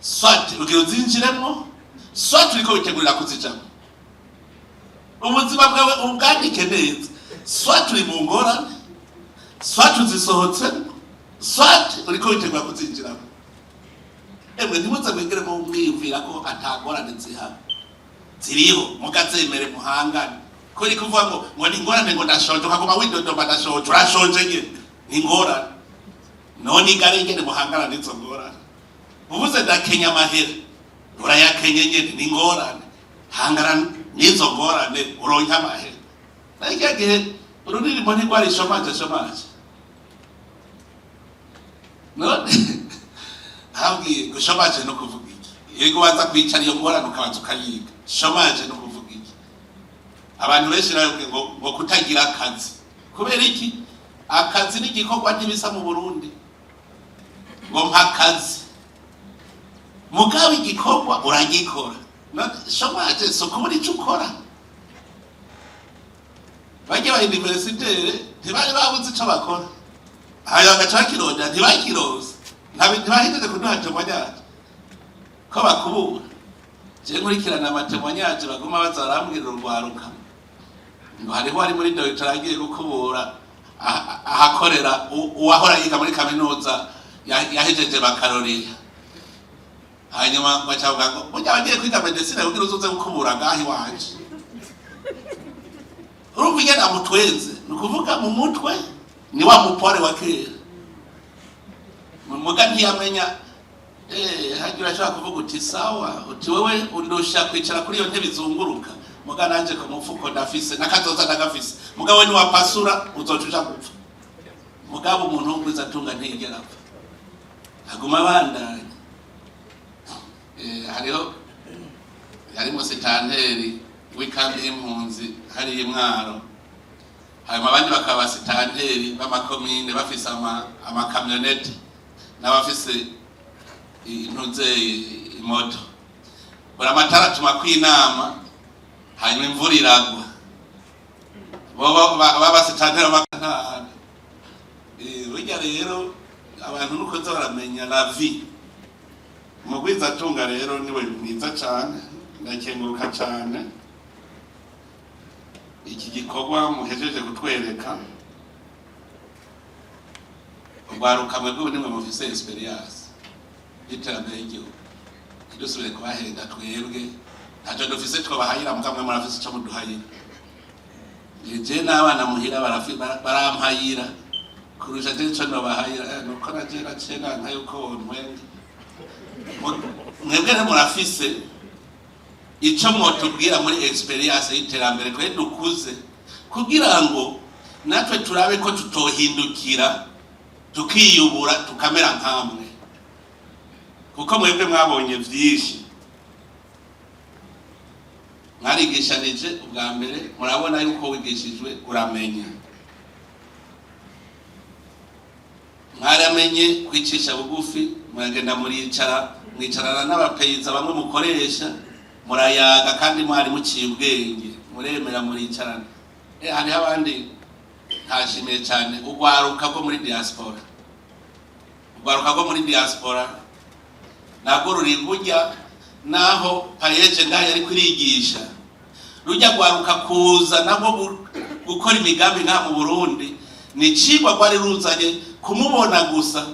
soit ugira uzinjiremwo, soit uriko witegurira kuzijamwo. Ubuzima bwawe ubwandike neza: soit uri mu ngorane, soit uzisohotsemo, soit uriko witegura kuzinjiramo. Emwe, ntimuze mwigere mu mwiyumvira ko ata ngorane zihaba. Ziriho, mukazemere, muhangane. Ko uri kuvuga ngo ni ingorane, ngo ndashonje, ukaguma widodoma, ndashonje, urashonje nyene, ni ingorane. None igare ingene muhangana n'izo ngorane? Uvuze ndakenya amahera, urayakenye nyene, ni ingorane. Hangana n'izo ngorane uronke amahera. Naho kirya gihe ururirimbo ntirwari chômage, chômage. None habwiye ngo chômage no kuvuga iki? Yego, ubanza kwicara iyo ngorane, ukabanza ukayiga. Chômage no kuvuga iki? Abantu benshi nawe ngo kutagira akazi. Kubera iki? Akazi n'igikorwa ntibisa mu Burundi. Ngo mpa akazi, mugabo igikorwa uragikora. Chômage si ukubura icyo ukora. Bajya ba universitaires ntibari babuze ico bakora, hanyuma bagaca bakirondera, ntibakironse. Ntibahejeje kuduha témoignage ko bakubura. Je nkurikirana ama témoignages baguma baza barambwira urwaruka ngo hariho ari muri doctorat agiye gukubura ahakorera uwahora yiga muri kaminuza yahejeje baccalauréat, hanyuma bacavuga ngo burya abagiye kwiga médecine kugira uzoze gukubura ngaho iwanje. Urumva ingene amutwenze? Ni ukuvuga mu mutwe ni wa mupore wa kera, muga ntiyamenya. Hagira urashobora kuvuga uti sawa, uti wewe undusha kwicara kuri iyo ntebe izunguruka, muga nanje ku mufuko ndafise n'akazoza ndagafise, mugabo niwapasura uzoca uja gupfa. Mugabo umuntu w'umwiza atunga ntiyigera apfa, aguma abandanya. Hariho yari musitanteri w'ikambi y'impunzi hariya i Mwaro, hanyuma abandi bakaba abasitanteri b'amakomine bafise amakamyonete n'abafise intuze imoto. Buri amatara atuma kw'inama, hanyuma imvura iragwa, bo b'abasitanteri b'amakantara. Burya rero abantu nuko nza baramenya la vie. Umugwizatunga rero niwe mwiza cane. Ndakenguruka cane iki gikorwa muhejeje kutwereka. Urwaruka mwebwe nimwe mufise expérience y'iterambere ry'igihugu. Ntidusubire kubahenda. Twebwe ntacyo dufise twabahayira, mukamwe murafise ico muduhayira. Je n'abana muhira barampayira kurusha je ico nobahayira. Nuko naje naciye nanka yuko wontwenga. Mwebwe rero murafise ico mwotubwira muri expérience y'iterambere, twe dukuze, kugira ngo natwe turabe ko tutohindukira tukiyubura tukamera nkamwe, kuko mwebwe mwabonye vyinshi, mwarigishanije ubwa mbere, murabona yuko wigishijwe uramenya. Mwaramenye kwicisha bugufi, muragenda muricara, mwicarana n'aba paysans bamwe mukoresha, murayaga, kandi mwari muciye ubwenge, muremera muricarana. Hariho abandi ntashimiye cyane, urwaruka rwo muri diaspora. Urwaruka rwo muri diaspora ntabwo ruri burya, naho PAEEJ ngaho yari kurigisha rujya rwaruka kuza nabwo gukora imigambi ngaha mu Burundi, ni icigwa rwari ruzanye. Kumubona gusa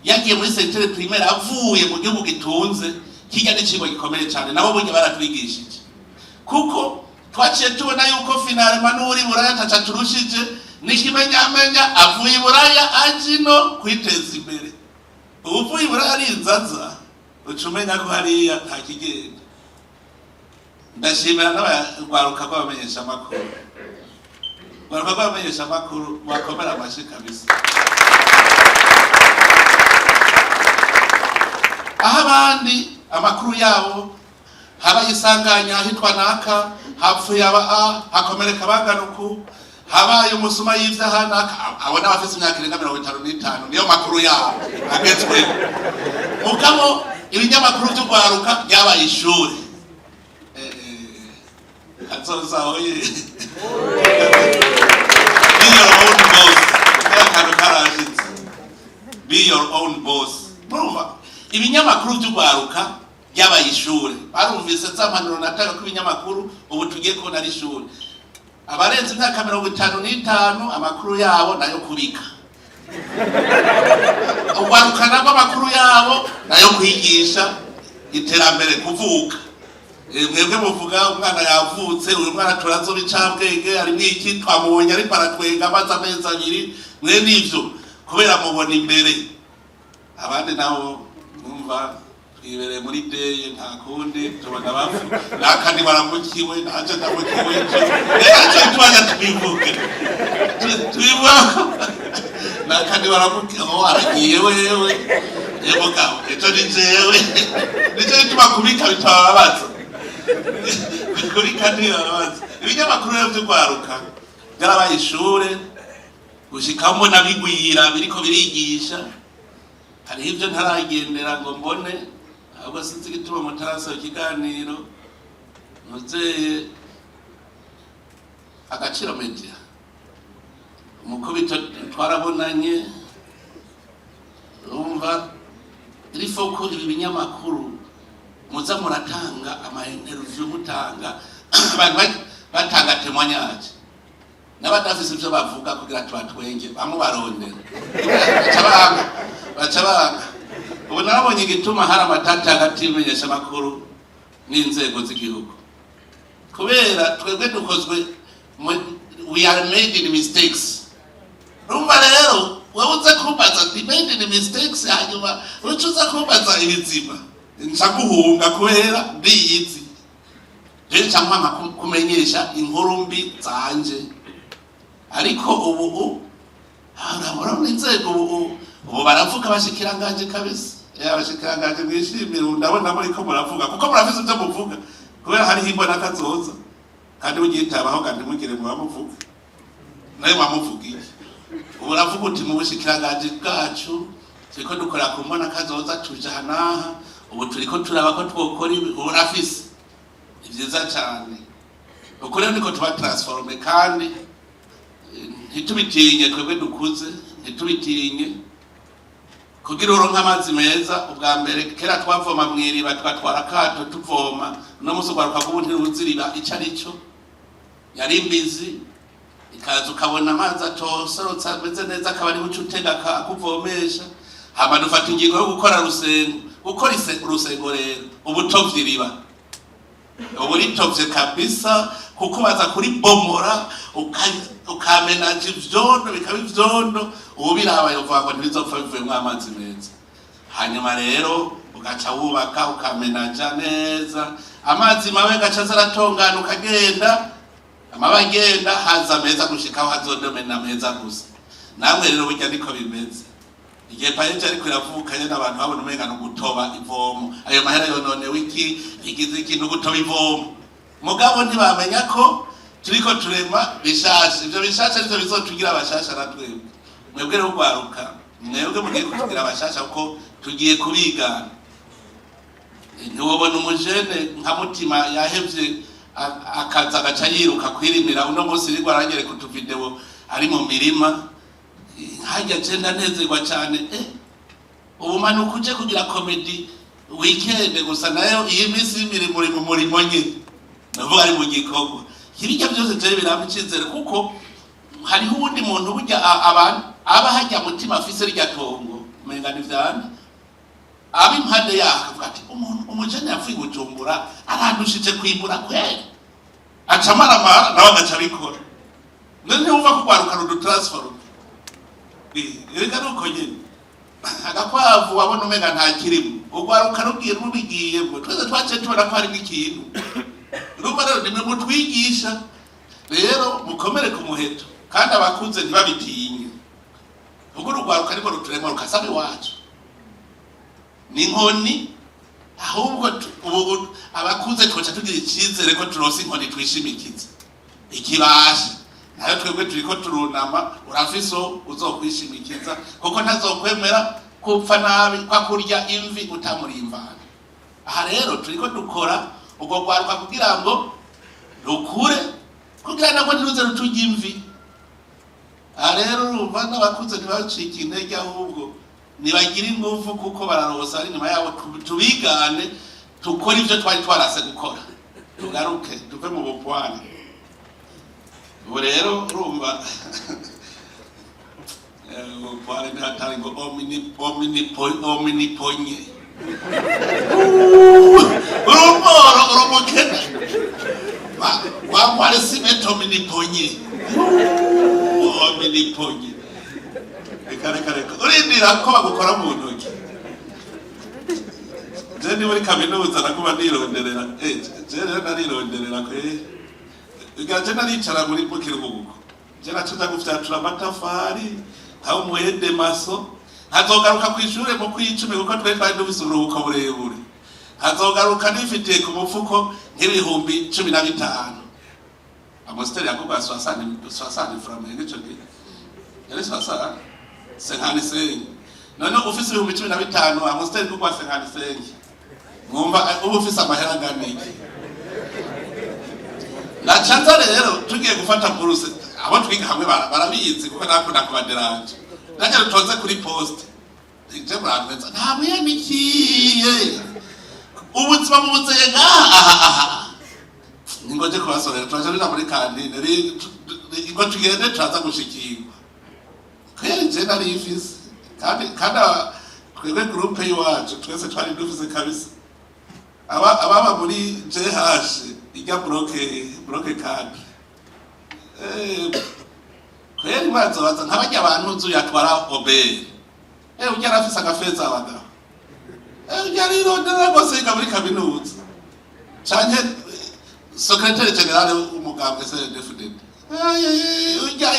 yagiye muri secteur primaire avuye mu gihugu gitunze kijya, n'icigwa gikomeye cyane. Nabo burya baratwigishije, kuko twaciye tubona yuko finalement n'uri Buraya ataca turushije, n'ikimenyamenya avuye i Buraya aje ino kwiteza imbere. Uvuye i Buraya ari inzaza, uca umenya ko hariya nta kigenda. Ndashimira n'abarwaruka rw'abamenyeshamakuru. Urwaruka rw'abamenyeshamakuru, bakomera amashi kabisa. Aho abandi amakuru yabo habaye isanganya ahitwa naka, hapfuye aba a, hakomereka bangana uku, habaye umusuma yivye aha naka, abo n'abafise imyaka irenga 55, niyo makuru yabo agezweho. Mugabo ibinyamakuru vy'urwaruka ryabaye ishure. Kazoza oye! Be your own boss. Kaya kantu karashitse, be your own boss. Murumva, ibinyamakuru vy'urwaruka ryabaye ishure. Barumvise za mpanuro natanga ko ibinyamakuru ubu tugiye kubona ari ishure. Abarenze imyaka 55 amakuru yabo nayo kubika, urwaruka narwo amakuru yabo nayo kwigisha iterambere, kuvuka. Mwebwe muvuga umwana yavutse, uyu mwana turazoba icabwenge, harimwo iki, twamubonye ariko aratwenga amaze amezi 2. Mwe nivyo, kubera mubona imbere. Abandi nabo mwumva twibereye muri deye, nta kundi, tubona bapfu nakandi baramukiwe, nanje ndamukiwe ejo. Rero tubanya tubivuge, tubivuga nakandi baramukiwe, oh, aragiye wewe. Mugabo ejo ni jewe. Nico gituma kubika bitababaza, kubika ntibabaza. Ibinyamakuru rero vy'urwaruka byarabaye ishure, gushikamo nabigwira biriko birigisha. Hariho ibyo ntaragendera ngo mbone, ahubwo sinzi igituma mutarasaba ikiganiro. Muzeye Agaciro Media, umukubito twarabonanye. Urumva rifoko ibi binyamakuru muza muratanga ama interview, mutanga abantu batanga témoignage n'abadafise ivyo bavuga kugira tubatwenge, bamwe barondera baca banga, baca banga. Ubu narabonye igituma hari amatati hagati y'imenyeshamakuru n'inzego z'igihugu, kubera twebwe dukozwe we are made in mistakes. Urumva rero, wowe uza kumbaza ndi made in mistakes, hanyuma uca uza kumbaza ibizima, nca guhunga kubera ndiyizi. Rero nca nkwanga kumenyesha inkuru mbi zanje. Ariko ubu urabona inzego ubu baravuga, abashikiranganje kabisa. Abashikiranganje mwishimire, ubu ndabona muriko muravuga kuko murafise ivyo muvuga, kubera hariho imbona kazoza. Kandi mugitabaho, kandi mugire muba muvuga nayo bamuvuga iki. Ubu uravuga uti mu bushikiranganji bwacu turiko dukora ku mbona kazoza, tuja aha n'aha, ubu turiko turaba ko twokora ibi. Ubu urafise ni vyiza cane. Uko rero niko tuba transforme, kandi ntitubitinye. Twebwe dukuze ntitubitinye. Kugira uronke amazi meza, ubwa mbere kera twavoma mw'iriba, twatwara akato tuvoma. Uno munsi ugwaruka rw'ubu ntiruzi iriba ico ari cyo. Yari imbizi, ikaza ukabona amazi atosorotse ameze neza, akaba ariho uca utega akuvomesha. Hama dufata ingingo yo gukora rusengo. Gukora urusengo rero, uba utovye iriba, uba uritovye kabisa, kuko baza kuribomora, ukamenaja ivyondo, bikaba ivyondo. Ubu biraba yovuga ngo ntibizopfa bivuyemwo amazi meza. Hanyuma rero ugaca wubaka, ukamenaja neza, amazi mabi agaca aza aratongana, ukagenda amabi agenda, haza meza, gushikaho hazodomena meza gusa. Namwe rero burya niko bimeze. Igihe PAEEJ ariko iravuka nyene, abantu babona umenga ni ugutoba ivomo, ayo mahera yononewe iki, igize iki, ni ugutoba ivomo. Mugabo ntibamenya ko turiko turema bishasha. Ivyo bishasha nivyo bizotugira abashasha na twebwe. Mwebwe rero ugwaruka, mwebwe mugiye kutugira abashasha, kuko tugiye kubigana. Ntiwobona umujene nka Mutima yahevye akaza agaca yiruka kwirimira. Uno munsi rirwa aranyereka utuvideo ari mu mirima hajya, je ndanezerwa cane. Ubu manuka uje kugira comédie weekend gusa, nayo iyi minsi y'imirimo uri mu murimo nyine, navuga ari mu gikorwa. Hirya byose je birampa icizere, kuko hariho uwundi muntu burya abantu aba hajya Mutima afise rirya tongo, umenga ni vyane, aba impande yaho akavuga ati umuntu umujene yapfuye i Bujumbura arandushije kwimbura kweri, aca amaramara nawe agaca abikora. None ntiwumva ko urwaruka rudutransforma? Reka nuko nyene agakwavu wabona umenga nta kirimo, urwaruka rugiye rubigiyemo, twese twaciye tubona ko harimo ikintu. Urumva rero nimwe mutwigisha. Rero mukomere ku muheto. Kandi abakuze ntibabitinye, kuko urugwaruka ariko ruturema rukasaba iwacu ni inkoni. Ahubwo ubu abakuze twoca tugira icyizere ko turonse inkoni twishimikiza ikibasha. Nayo twebwe turiko turunama, urafise uzokwishimikiza, kuko ntazokwemera kupfa nabi kwa kurya imvi utamurimvana. Aha rero turiko dukora ubwo rwaruka kugira ngo rukure, kugira nabwo ntiruze ruturya imvi. Aha rero urumva n'abakuze ntibacike intege, ahubwo ntibagire ingufu, kuko bararosa ari inyuma yabo. Tubigane, tukore ibyo twari twarase gukora, tugaruke tuve mu bupwani. Ubu rero urumva ubupwani ntihatari ngo ominiponye, urumoro urumukene wamware simeti ominiponye, ominiponye. Reka, reka, reka, urindira ko bagukora mu ntoki. Je ndi muri kaminuza naguma nironderera. Je rero narironderera kwe je naricara muri mu kiruhuko, je naca nja gufyatura amatafari nkaba umuhede maso, nkazogaruka kw'ishure mu kw'icumi, kuko twari dufise uburuhuko burebure, nkazogaruka nifitiye ku mufuko nk'ibihumbi 15. Amositeri yagurwa 60 francs ico gihe, yari 65. None ufise 15,000, Amositeri igurwa 55, mwumva uba ufise amahera angana iki? Naca nza rero tugiye gufata buruse, abo twiga hamwe barabizi, kuko nakunda kubaderanje. Nanjye rutonze kuri poste, je murantwenza, nta buyanikiye ubuzima bubuzeye ngaha aha aha. Ningo je kubasorera, turaja tuja muri cantine, ngo tugende turaza gushikirwa. Kweri je nari ifise, kandi twebwe groupe y'iwacu twese twari dufise kabisa. Aba ababa muri JH ijya bloc 4, kweri bazobaza nk'abarya abantu nzu yatwara obere, ujya arafise agafeza abagabo, ujya arirondera rwose, yiga muri kaminuza, canke secrétaire général w'umugambwe CNDD-FDD. Ujya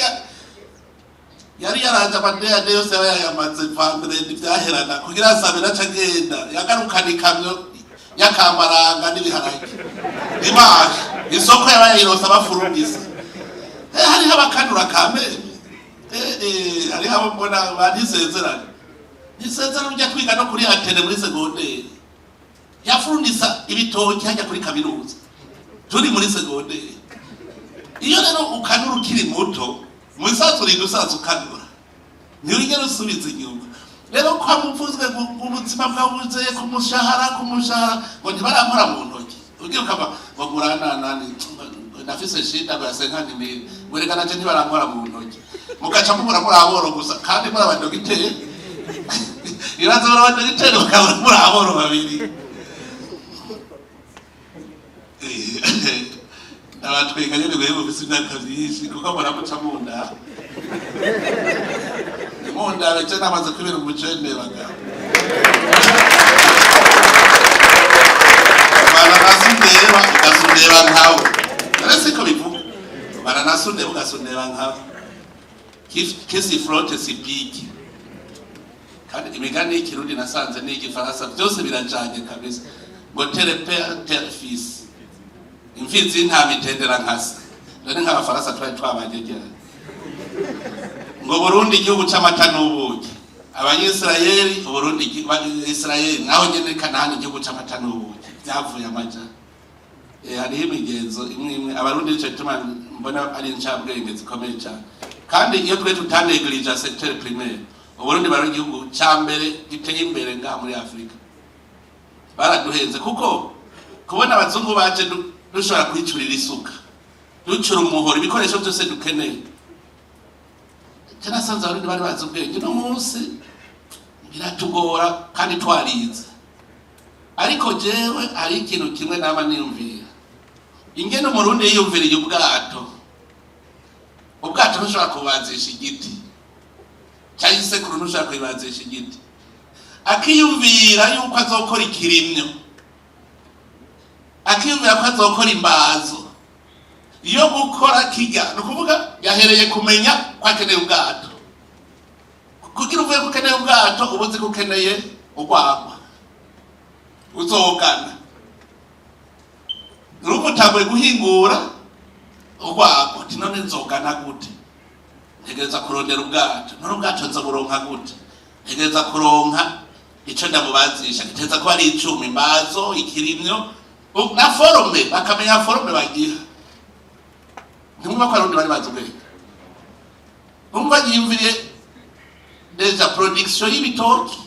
yari yaranje amadeyade yose, yaba yayamaze vendredi vyaherana kugira asabe naca agenda yagarukana ikamyo y'akambaranga n'ibiharage dimanche, isoko yaba yayironse abafurumisa. Hariho abakanura kameme, hariho abo mbona bantisezerane ntisezerane. Ujya twiga no kuri atene muri secondaire, yafurunisa ibitoki hajya kuri kaminuza turi muri secondaire. Iyo rero ukanura ukiri muto, musaza urinda usaza ukanura, ntiwigera usubiza inyuma. Rero kwa muvuzwe ngo ubuzima bwawe buzeye ku mushahara, ngo ntibarankora mu ntoki, ugiye ukava ngo murananani nafise shida ngo yasenkani mbiri, ngo reka nanje ntibarankora mu ntoki, mugaca mubura muri aboro gusa, kandi muri abadogiteri. Ibibazo muri abadogiteri, mukabura muri aboro babiri. Abatwenga nyene mwe mufise imyaka myinshi, kuko muramuca munda munda je namaze kubera umujene bagabo. Baranasundeba ugasundeba nkawe, none siko bivuga? Baranasundeba ugasundeba nkawe, qui se frotte se pique. Kandi imigani y'ikirundi nasanze n'iy'igifaransa byose birajanye kabisa, ngo tel père tel fils, imfizi y'intama itendera nkase. None nk'abafaransa twari twabagegeranye ngo Burundi igihugu c'amata n'ubuki, abanyisirayeli Uburundi Isirayeli naho nyene Kanahani igihugu c'amata n'ubuki, vyavuye amaja. Hariho imigenzo imwe imwe abarundi, nico gituma mbona ari incabwenge zikomeye cyane. Kandi iyo twe tutanegirija secteur primaire, Uburundi bari igihugu ca mbere giteye imbere ngaha muri Afurika. Baraduhenze, kuko kubona abazungu baje dushobora kwicurira isuka, ducura umuhoro, ibikoresho byose dukeneye. Je nasanze abarundi bari bazi ubwenge. Uno munsi biratugora kandi twarize. Ariko jewe hari ikintu kimwe nama niyumvira, ingene umurundi yiyumviriye ubwato. Ubwato ntushobora kubazisha igiti, cyangwa isekuru ntushobora kuyibazisha igiti. Akiyumvira yuko azokora ikirimyo, akiyumvira ko azokora imbazo yo gukora kirya, ni ukuvuga Yahereye kumenya ko akeneye ubwato. Kugira uvuye ko ukeneye ubwato, uba uzi ko ukeneye urwagwa uzogana. Urumva utanguye guhingura urwagwa, uti: "None nzogana gute? Ntegereza kurondera ubwato. None ubwato nzoburonka gute? Ntegereza kuronka ico ndamubazisha, giteza kuba ari icuma, imbazo, ikirimyo na forme." Bakamenya forme bagiha. Ntimwumva ko abarundi bari bazi ubwenge? Umva, yiyumviriye déjà production y'ibitoki,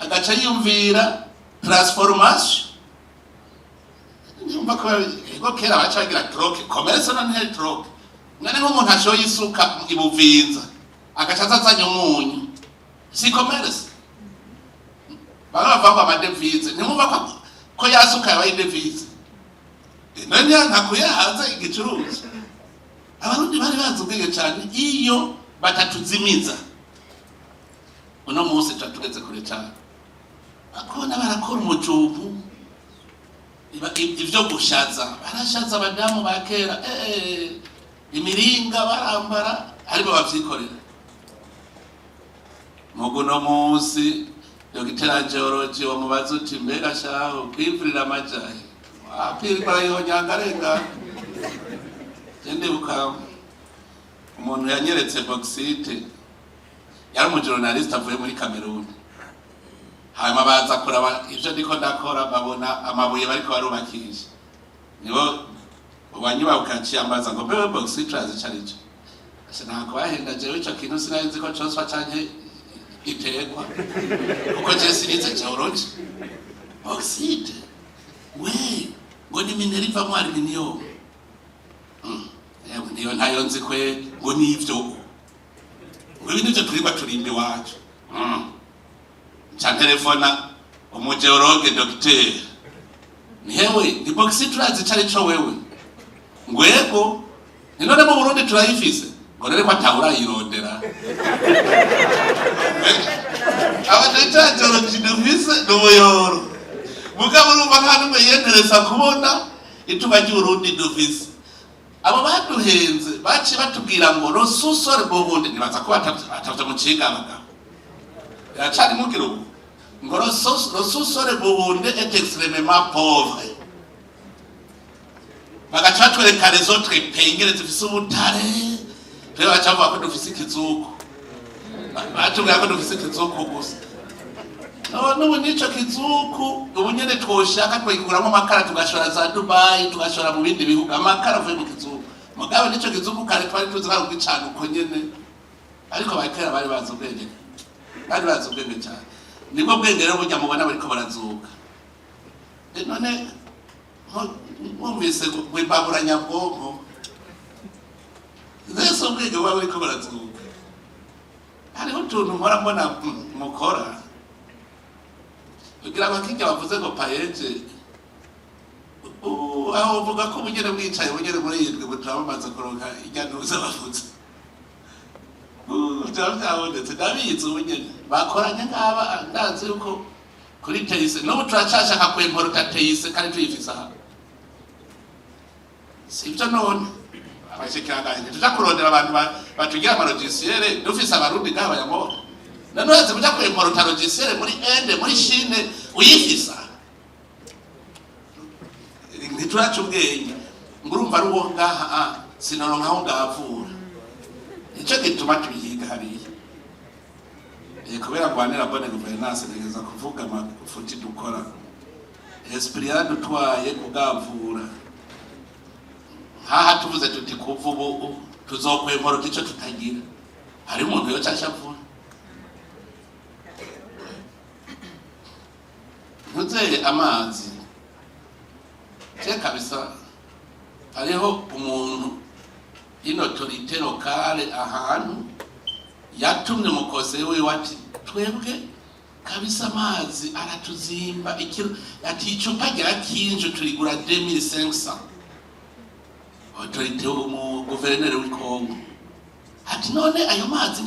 agaca yiyumvira transformation. Nyumva ko ego kera baca bagira troc, commerce. None ntihari troc? None nk'umuntu ashoye isuka ibuvinza, agaca aza azanye umunyu, si commerce? Bamwe bavuga ngo ama devises. Ntimwumva ko yasuka yabaye devise? None ntakuye hanze igicuruzwa. Abarundi bari bazi ubwenge cyane. Iyo batatuzimiza, uno munsi tuba tugeze kure cyane. Bakubona barakora umujubu, ivyo gushaza, barashaza. Abadamu ba kera, imiringa barambara, aribo bavyikorera. Mugu no munsi dogiteri geology wamubaza uti: "Mbega shaho kwivurira amajahe wapirwa?" Arayihonyanga arengana. Je ndibuka umuntu yanyeretse bauxite, yari umu journaliste avuye muri Cameroon. Hanyuma baza kuraba ivyo ndiko ndakora, babona amabuye bariko barubakisha. Nibo wanyubabuka, yaciye ambaza ngo: "Mbewe bauxite urazi ico arico?" Ase ntabwo bahenda, jewe ico kintu sinari nzi ko coswa canke giterwa, kuko je sinize geology. Bauxite we ngo ni minerai ivamwo aluminium. Yewe, niyo ntayo nzi kwe. Ngo nivyo, ngo ibi nivyo turimba, turimba iwacu. Nca telefona umu géologue docteur: "Nihewe, ni bauxite urazi ico arico wewe?" Ngo: "Ego." "Ni none mu Burundi turayifise?" Ngo: "Rero ko atawurayirondera." Abadogiteri geology dufise ni umuyoro. Mugabo urumva nta n'umwe yiyenteresa kubona itunga ry'Uburundi dufise. Abo baduhenze baciye batubwira ngo le sous-sol burundais, nibaza ko batavye mu ciga abagabo iracari mugira ubu, ngo le sous-sol burundais est extrêmement pauvre. Bagaca batwereka les autres pays ingene zifise ubutare. Rero baca bavuga ko dufise ikizuku. Batubwira ko dufise ikizuku gusa. None ubu n'ico kizuku ubu nyene twoshaka twagikuramo amakara, tugashora za Dubai, tugashora mu bindi bihugu amakara avuye mu kizuku. Mugabo n'ico kizuku kare twari tuzi ko gicana uko nyene. Ariko bakera bari bazi ubwenge, bari bazi ubwenge cyane. Nibwo bwenge rero burya mubona bariko barazuka. None mwumvise ngo imbabura nyabwonko zese, ubwenge buba buriko burazuka. Hariho utuntu mpora mbona mukora kugira ngo akijya bavuze ngo PAEEJ, aho uvuga ko ubugene bwicaye bugere muri iyi ndwi butaba bamaze kuronka ijya ntuza bavuze. Byaba byabonetse, ndabizi. Ubu nyene bakoranye ngaba, ndazi yuko kuri TIC n'ubu turacashaka kwimporuta TIC kandi tuyifise aha, sibyo? None abashikiranganji tuja kurondera abantu batugira ama logiciel, dufise abarundi ngaha bayamora. None urazi kuja kwimporuta logiciel muri Inde, muri Chine, uyifisa? Ntituraca ubwenge. Ngo urumva ari uwo ngaha, sinoronka aho ngavura. Nico gituma tubihiga hariya. Kubera ngwanira bonne gouvernance, ntegereza kuvuga amafuti dukora. Esprit yaradutwaye kugavura. Nkaha tuvuze tuti kuva ubu tuzokwemporota ico tutagira, hari umuntu yoca ashavura. Ntuzeye amazi je kabisa. Hariho umuntu une autorité locale ahantu yatumye umukose wiwe ati: "Twebwe kabisa amazi aratuzimba." Ikiro, ati: "Icupa rya kinju turigura 2500." Autorité, umu guverineri w'ikongo, ati: "None ayo mazi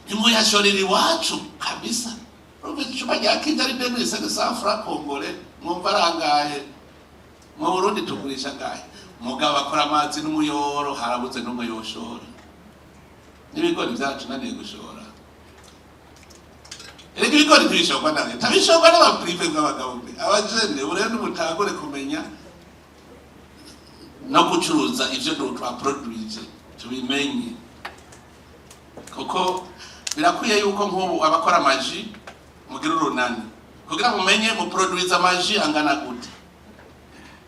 ntimwoyashorera iwacu kabisa?" Urumva icupa rya kinju ari 2500 francs congolais, mwumva arangahe? Mu Burundi tugurisha ngahe? Mugabo akora amazi n'umuyoro, harabuze n'umwe yoshora. N'ibigori vyatunaniye gushora. Erega ibigori ntibishorwa na leta, bishorwa n'aba privés bw'abagabo mbe abajene. Ubu rero nimutangure kumenya no gucuruza ivyo twaproduije, tubimenye, kuko birakwiye yuko nk'ubu abakora ama jus mugira urunani kugira mumenye muproduiza ama jus angana gute,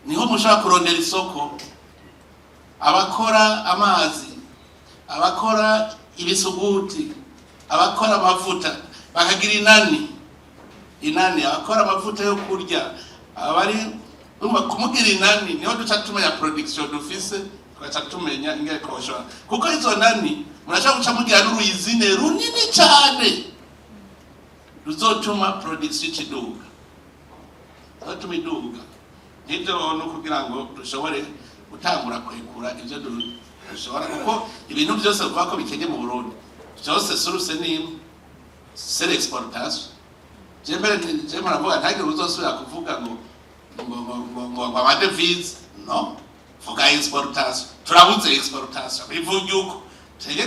niho mushobora kurondera isoko. Abakora amazi, abakora ibisuguti, abakora amavuta, bakagira inani, abakora amavuta yo kurya, abari urumva kumugira inani, niho duca tumenya production dufise, tugaca tumenya ingene twoshora. Kuko izo nani murashobora guca mugira n'uru usine runini cane ruzotuma production ikiduga, ruzotuma iduga. Nivyo, no kugira ngo dushobore gutangura kwekura ivyo dushobora, kuko ibintu byose bivuga ko bikenye mu Burundi byose, source ni imwe, c'est l'exportation. Je mbere je muravuga, ntagire uzosubira kuvuga ngo ama devises. No vuga exportation. Turabuze exportation, bivuga uko tege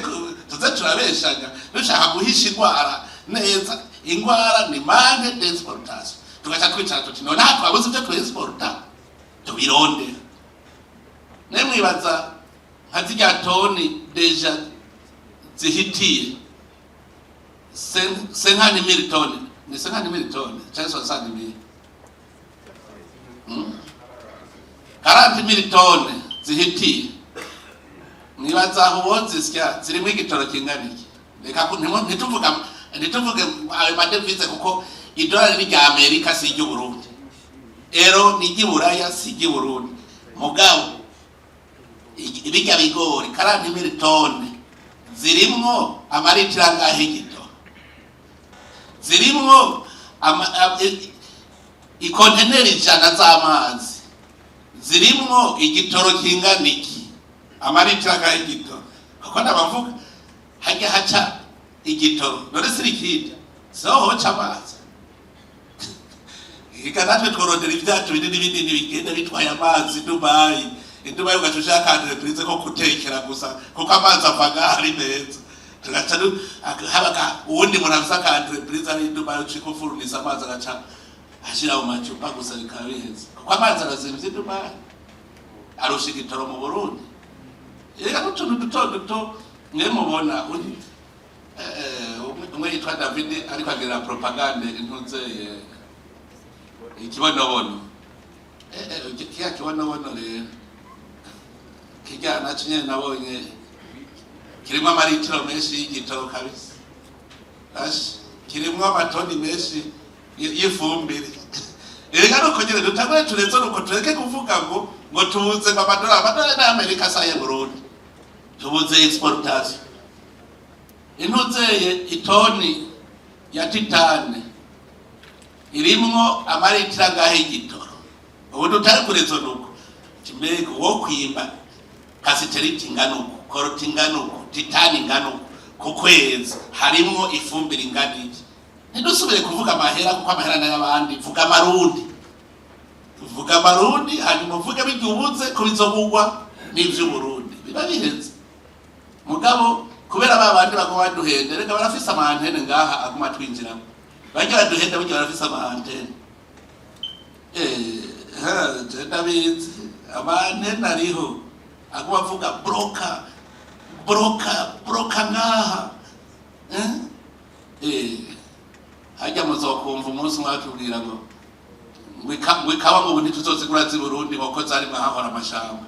tuze turabeshanya dushaka guhisha ingwara neza. Ingwara ni manque d'exportation. Tugaca twicara tuti: none aha twabuze ibyo twexporta, tubirondera. Ne mwibaza nka zirya toni déjà zihitiye 50 000 tonnes, ni 50 000 tonnes cyangwa 60 000, 40 000 tonnes zihitiye, mwibaza aho wozisya zirimo igitoro kingana iki? Reka ntituvuge ayo ma devises, kuko idolari ni rya Amerika, si iry'Uburundi, euro ni iry'Iburaya, si iry'Uburundi. Mugabo birya bigori, 40 000 tonnes zirimwo amaritiro angahe y'igitoro? Zirimwo ikonteneri 100 z'amazi, zirimwo igitoro kingana iki? Amaritiro angahe y'igitoro? Kuko ndabavuga hajya haca igitoro, none siri ikindi siho hoca amazi. Eka natwe tworondera ibyacu binini binini bigenda bitwaye amazi Dubayi. Dubayi ugaca ushaka entreprise ko gutekera gusa, kuko amazi ava ngaha ari meza. Tugaca haba uwundi muntu afise aka entreprise ari Dubayi, ucika ufurunisa amazi, agaca ashira mu macupa gusa, bikaba biheze, kuko amazi arazimvye i Dubayi, arusha igitoro mu Burundi. Reka n'utuntu duto duto mwe mubona. Umwe yitwa David ariko agira propagande intuzeye ikibonobono. Kiya kibonobono rero kirya naco nyene nabonye kirimwo amaritiro menshi y'igitoro kabisa. Ashi kirimwo amatoni menshi y'ifumbire. Erega nuko nyene dutangure tureze, nuko tureke kuvuga ngo tubuze ngo amadolari. Amadolari ni Amerika, asaye Burundi. Tubuze exportation. Intuzeye itoni ya titane irimwo amaritiro angahe y'igitoro? Ubu dutari kurezo nuko mbega wo kwimba cassitérite ingana uku, coltan ingana uku, titane ingana uku ku kwezi, harimwo ifumbire ingana iki? Ntidusubire kuvuga amahera, kuko amahera n'ay'abandi. Vuga amarundi, vuga amarundi, hanyuma uvuge bijya ko bizogugwa n'ivy'Uburundi, biba biheze. Mugabo kubera ba bandi baguma baduhenda, reka barafise ama antennes ngaha aguma twinjiramo, bajya baduhenda, burya barafise ama antennes. Je ndabizi, ama antennes ariho aguma avuga bloqua, bloqua, bloqua ngaha. Eh? Hajya muzokumva umunsi umwe batubwira ngo ikawa ngo ubu ntituzozigura z'i Burundi, ngo ko zari mwahahora amashamba.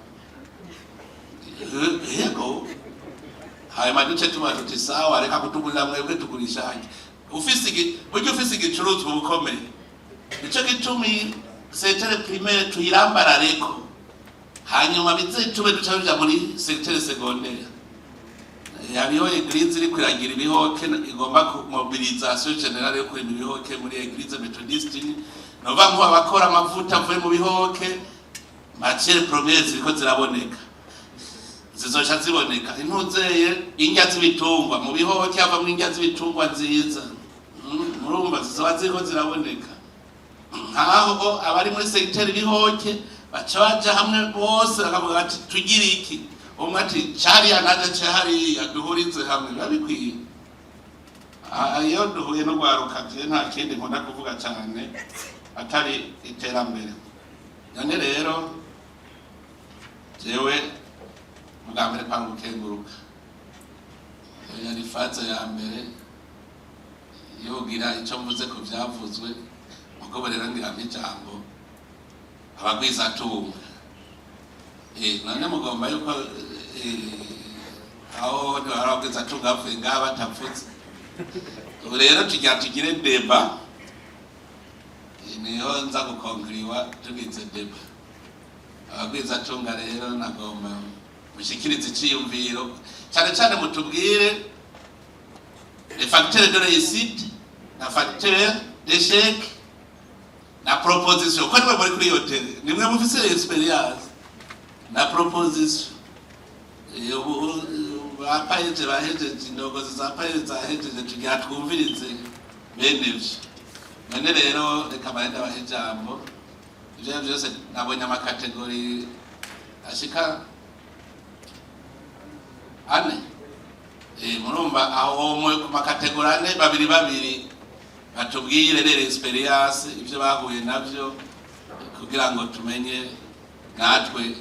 Yego, hanyuma duce tuba tuti: sawa, reka kutugurira mwebwe, tugurisha hajya. Ufise burya ufise igicuruzwa uba ukomeye. Nico gituma iyi secteur primaire tuyirambarareko, hanyuma bize tube duca tuja muri secteur secondaire. Hariho église iriko iragira ibihoke, igomba ku mobilisation générale yo kurima ibihoke muri église méthodiste. Nova nko abakora amavuta avuye mu bihoke, matière première ziriko ziraboneka, zizoca ziboneka. Intuzeye indya z'ibitungwa, mu bihoke havamwo indya z'ibitungwa nziza. Murumva zizoba ziriko ziraboneka. Nkaho abari muri secteur ibihoke Baca baja hamwe bose, bakavuga bati: "Tugire iki?" Umwe ati: "Cariya," naje ce hariya, duhurize hamwe, biba bikwiye. Ah, iyo duhuye no gwaruka, je nta kindi nkunda kuvuga cyane atari iterambere. None rero jewe bwa mbere kwanga gukenguruka. Iyo yari phase ya mbere yogira icyo mvuze ku byavuzwe. Mugabo rero ngira ijambo abagwizatunga. None mugomba yuko aho ntibari abagwizatunga bavuye ngaha batapfutse. Ubu rero tugira tugire débat, niho nza gukonkuriwa tugize débat. Abagwizatunga rero nagomba mushikirize iciyumviro, cyane cyane mutubwire les facteurs de réussite na facteur d'échec na proposition, ko nimwe muri kuri iyo terrain, nimwe mufise expérience na proposition. Ubu ba PAEEJ bahejeje, indongozi za PAEEJ zahejeje, tugira twumvirize bene ivyo. None rero reka bahenda bahe ijambo. Ivyo vyose nabonye ama catégories ashika ane. Murumva aho mwe ku ma catégories ane, babiri babiri, batubwire rero expérience, ivyo bahuye navyo, kugira ngo tumenye natwe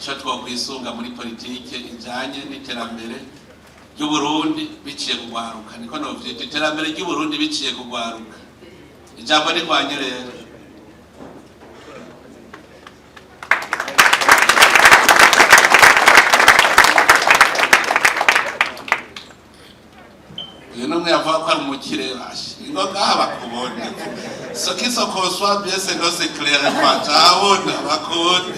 ico twokwisunga muri politike ijanye n'iterambere ry'Uburundi biciye kugwaruka. Niko novyita, iterambere ry'Uburundi biciye kugwaruka. Ijambo ni kwanye rero. Uyu numwe yavuga ko ari umukire, bashe ingo ngaha bakubone. Ce qui se conçoit bien, c'est non, c'est clair, quoi, cabona bakubone.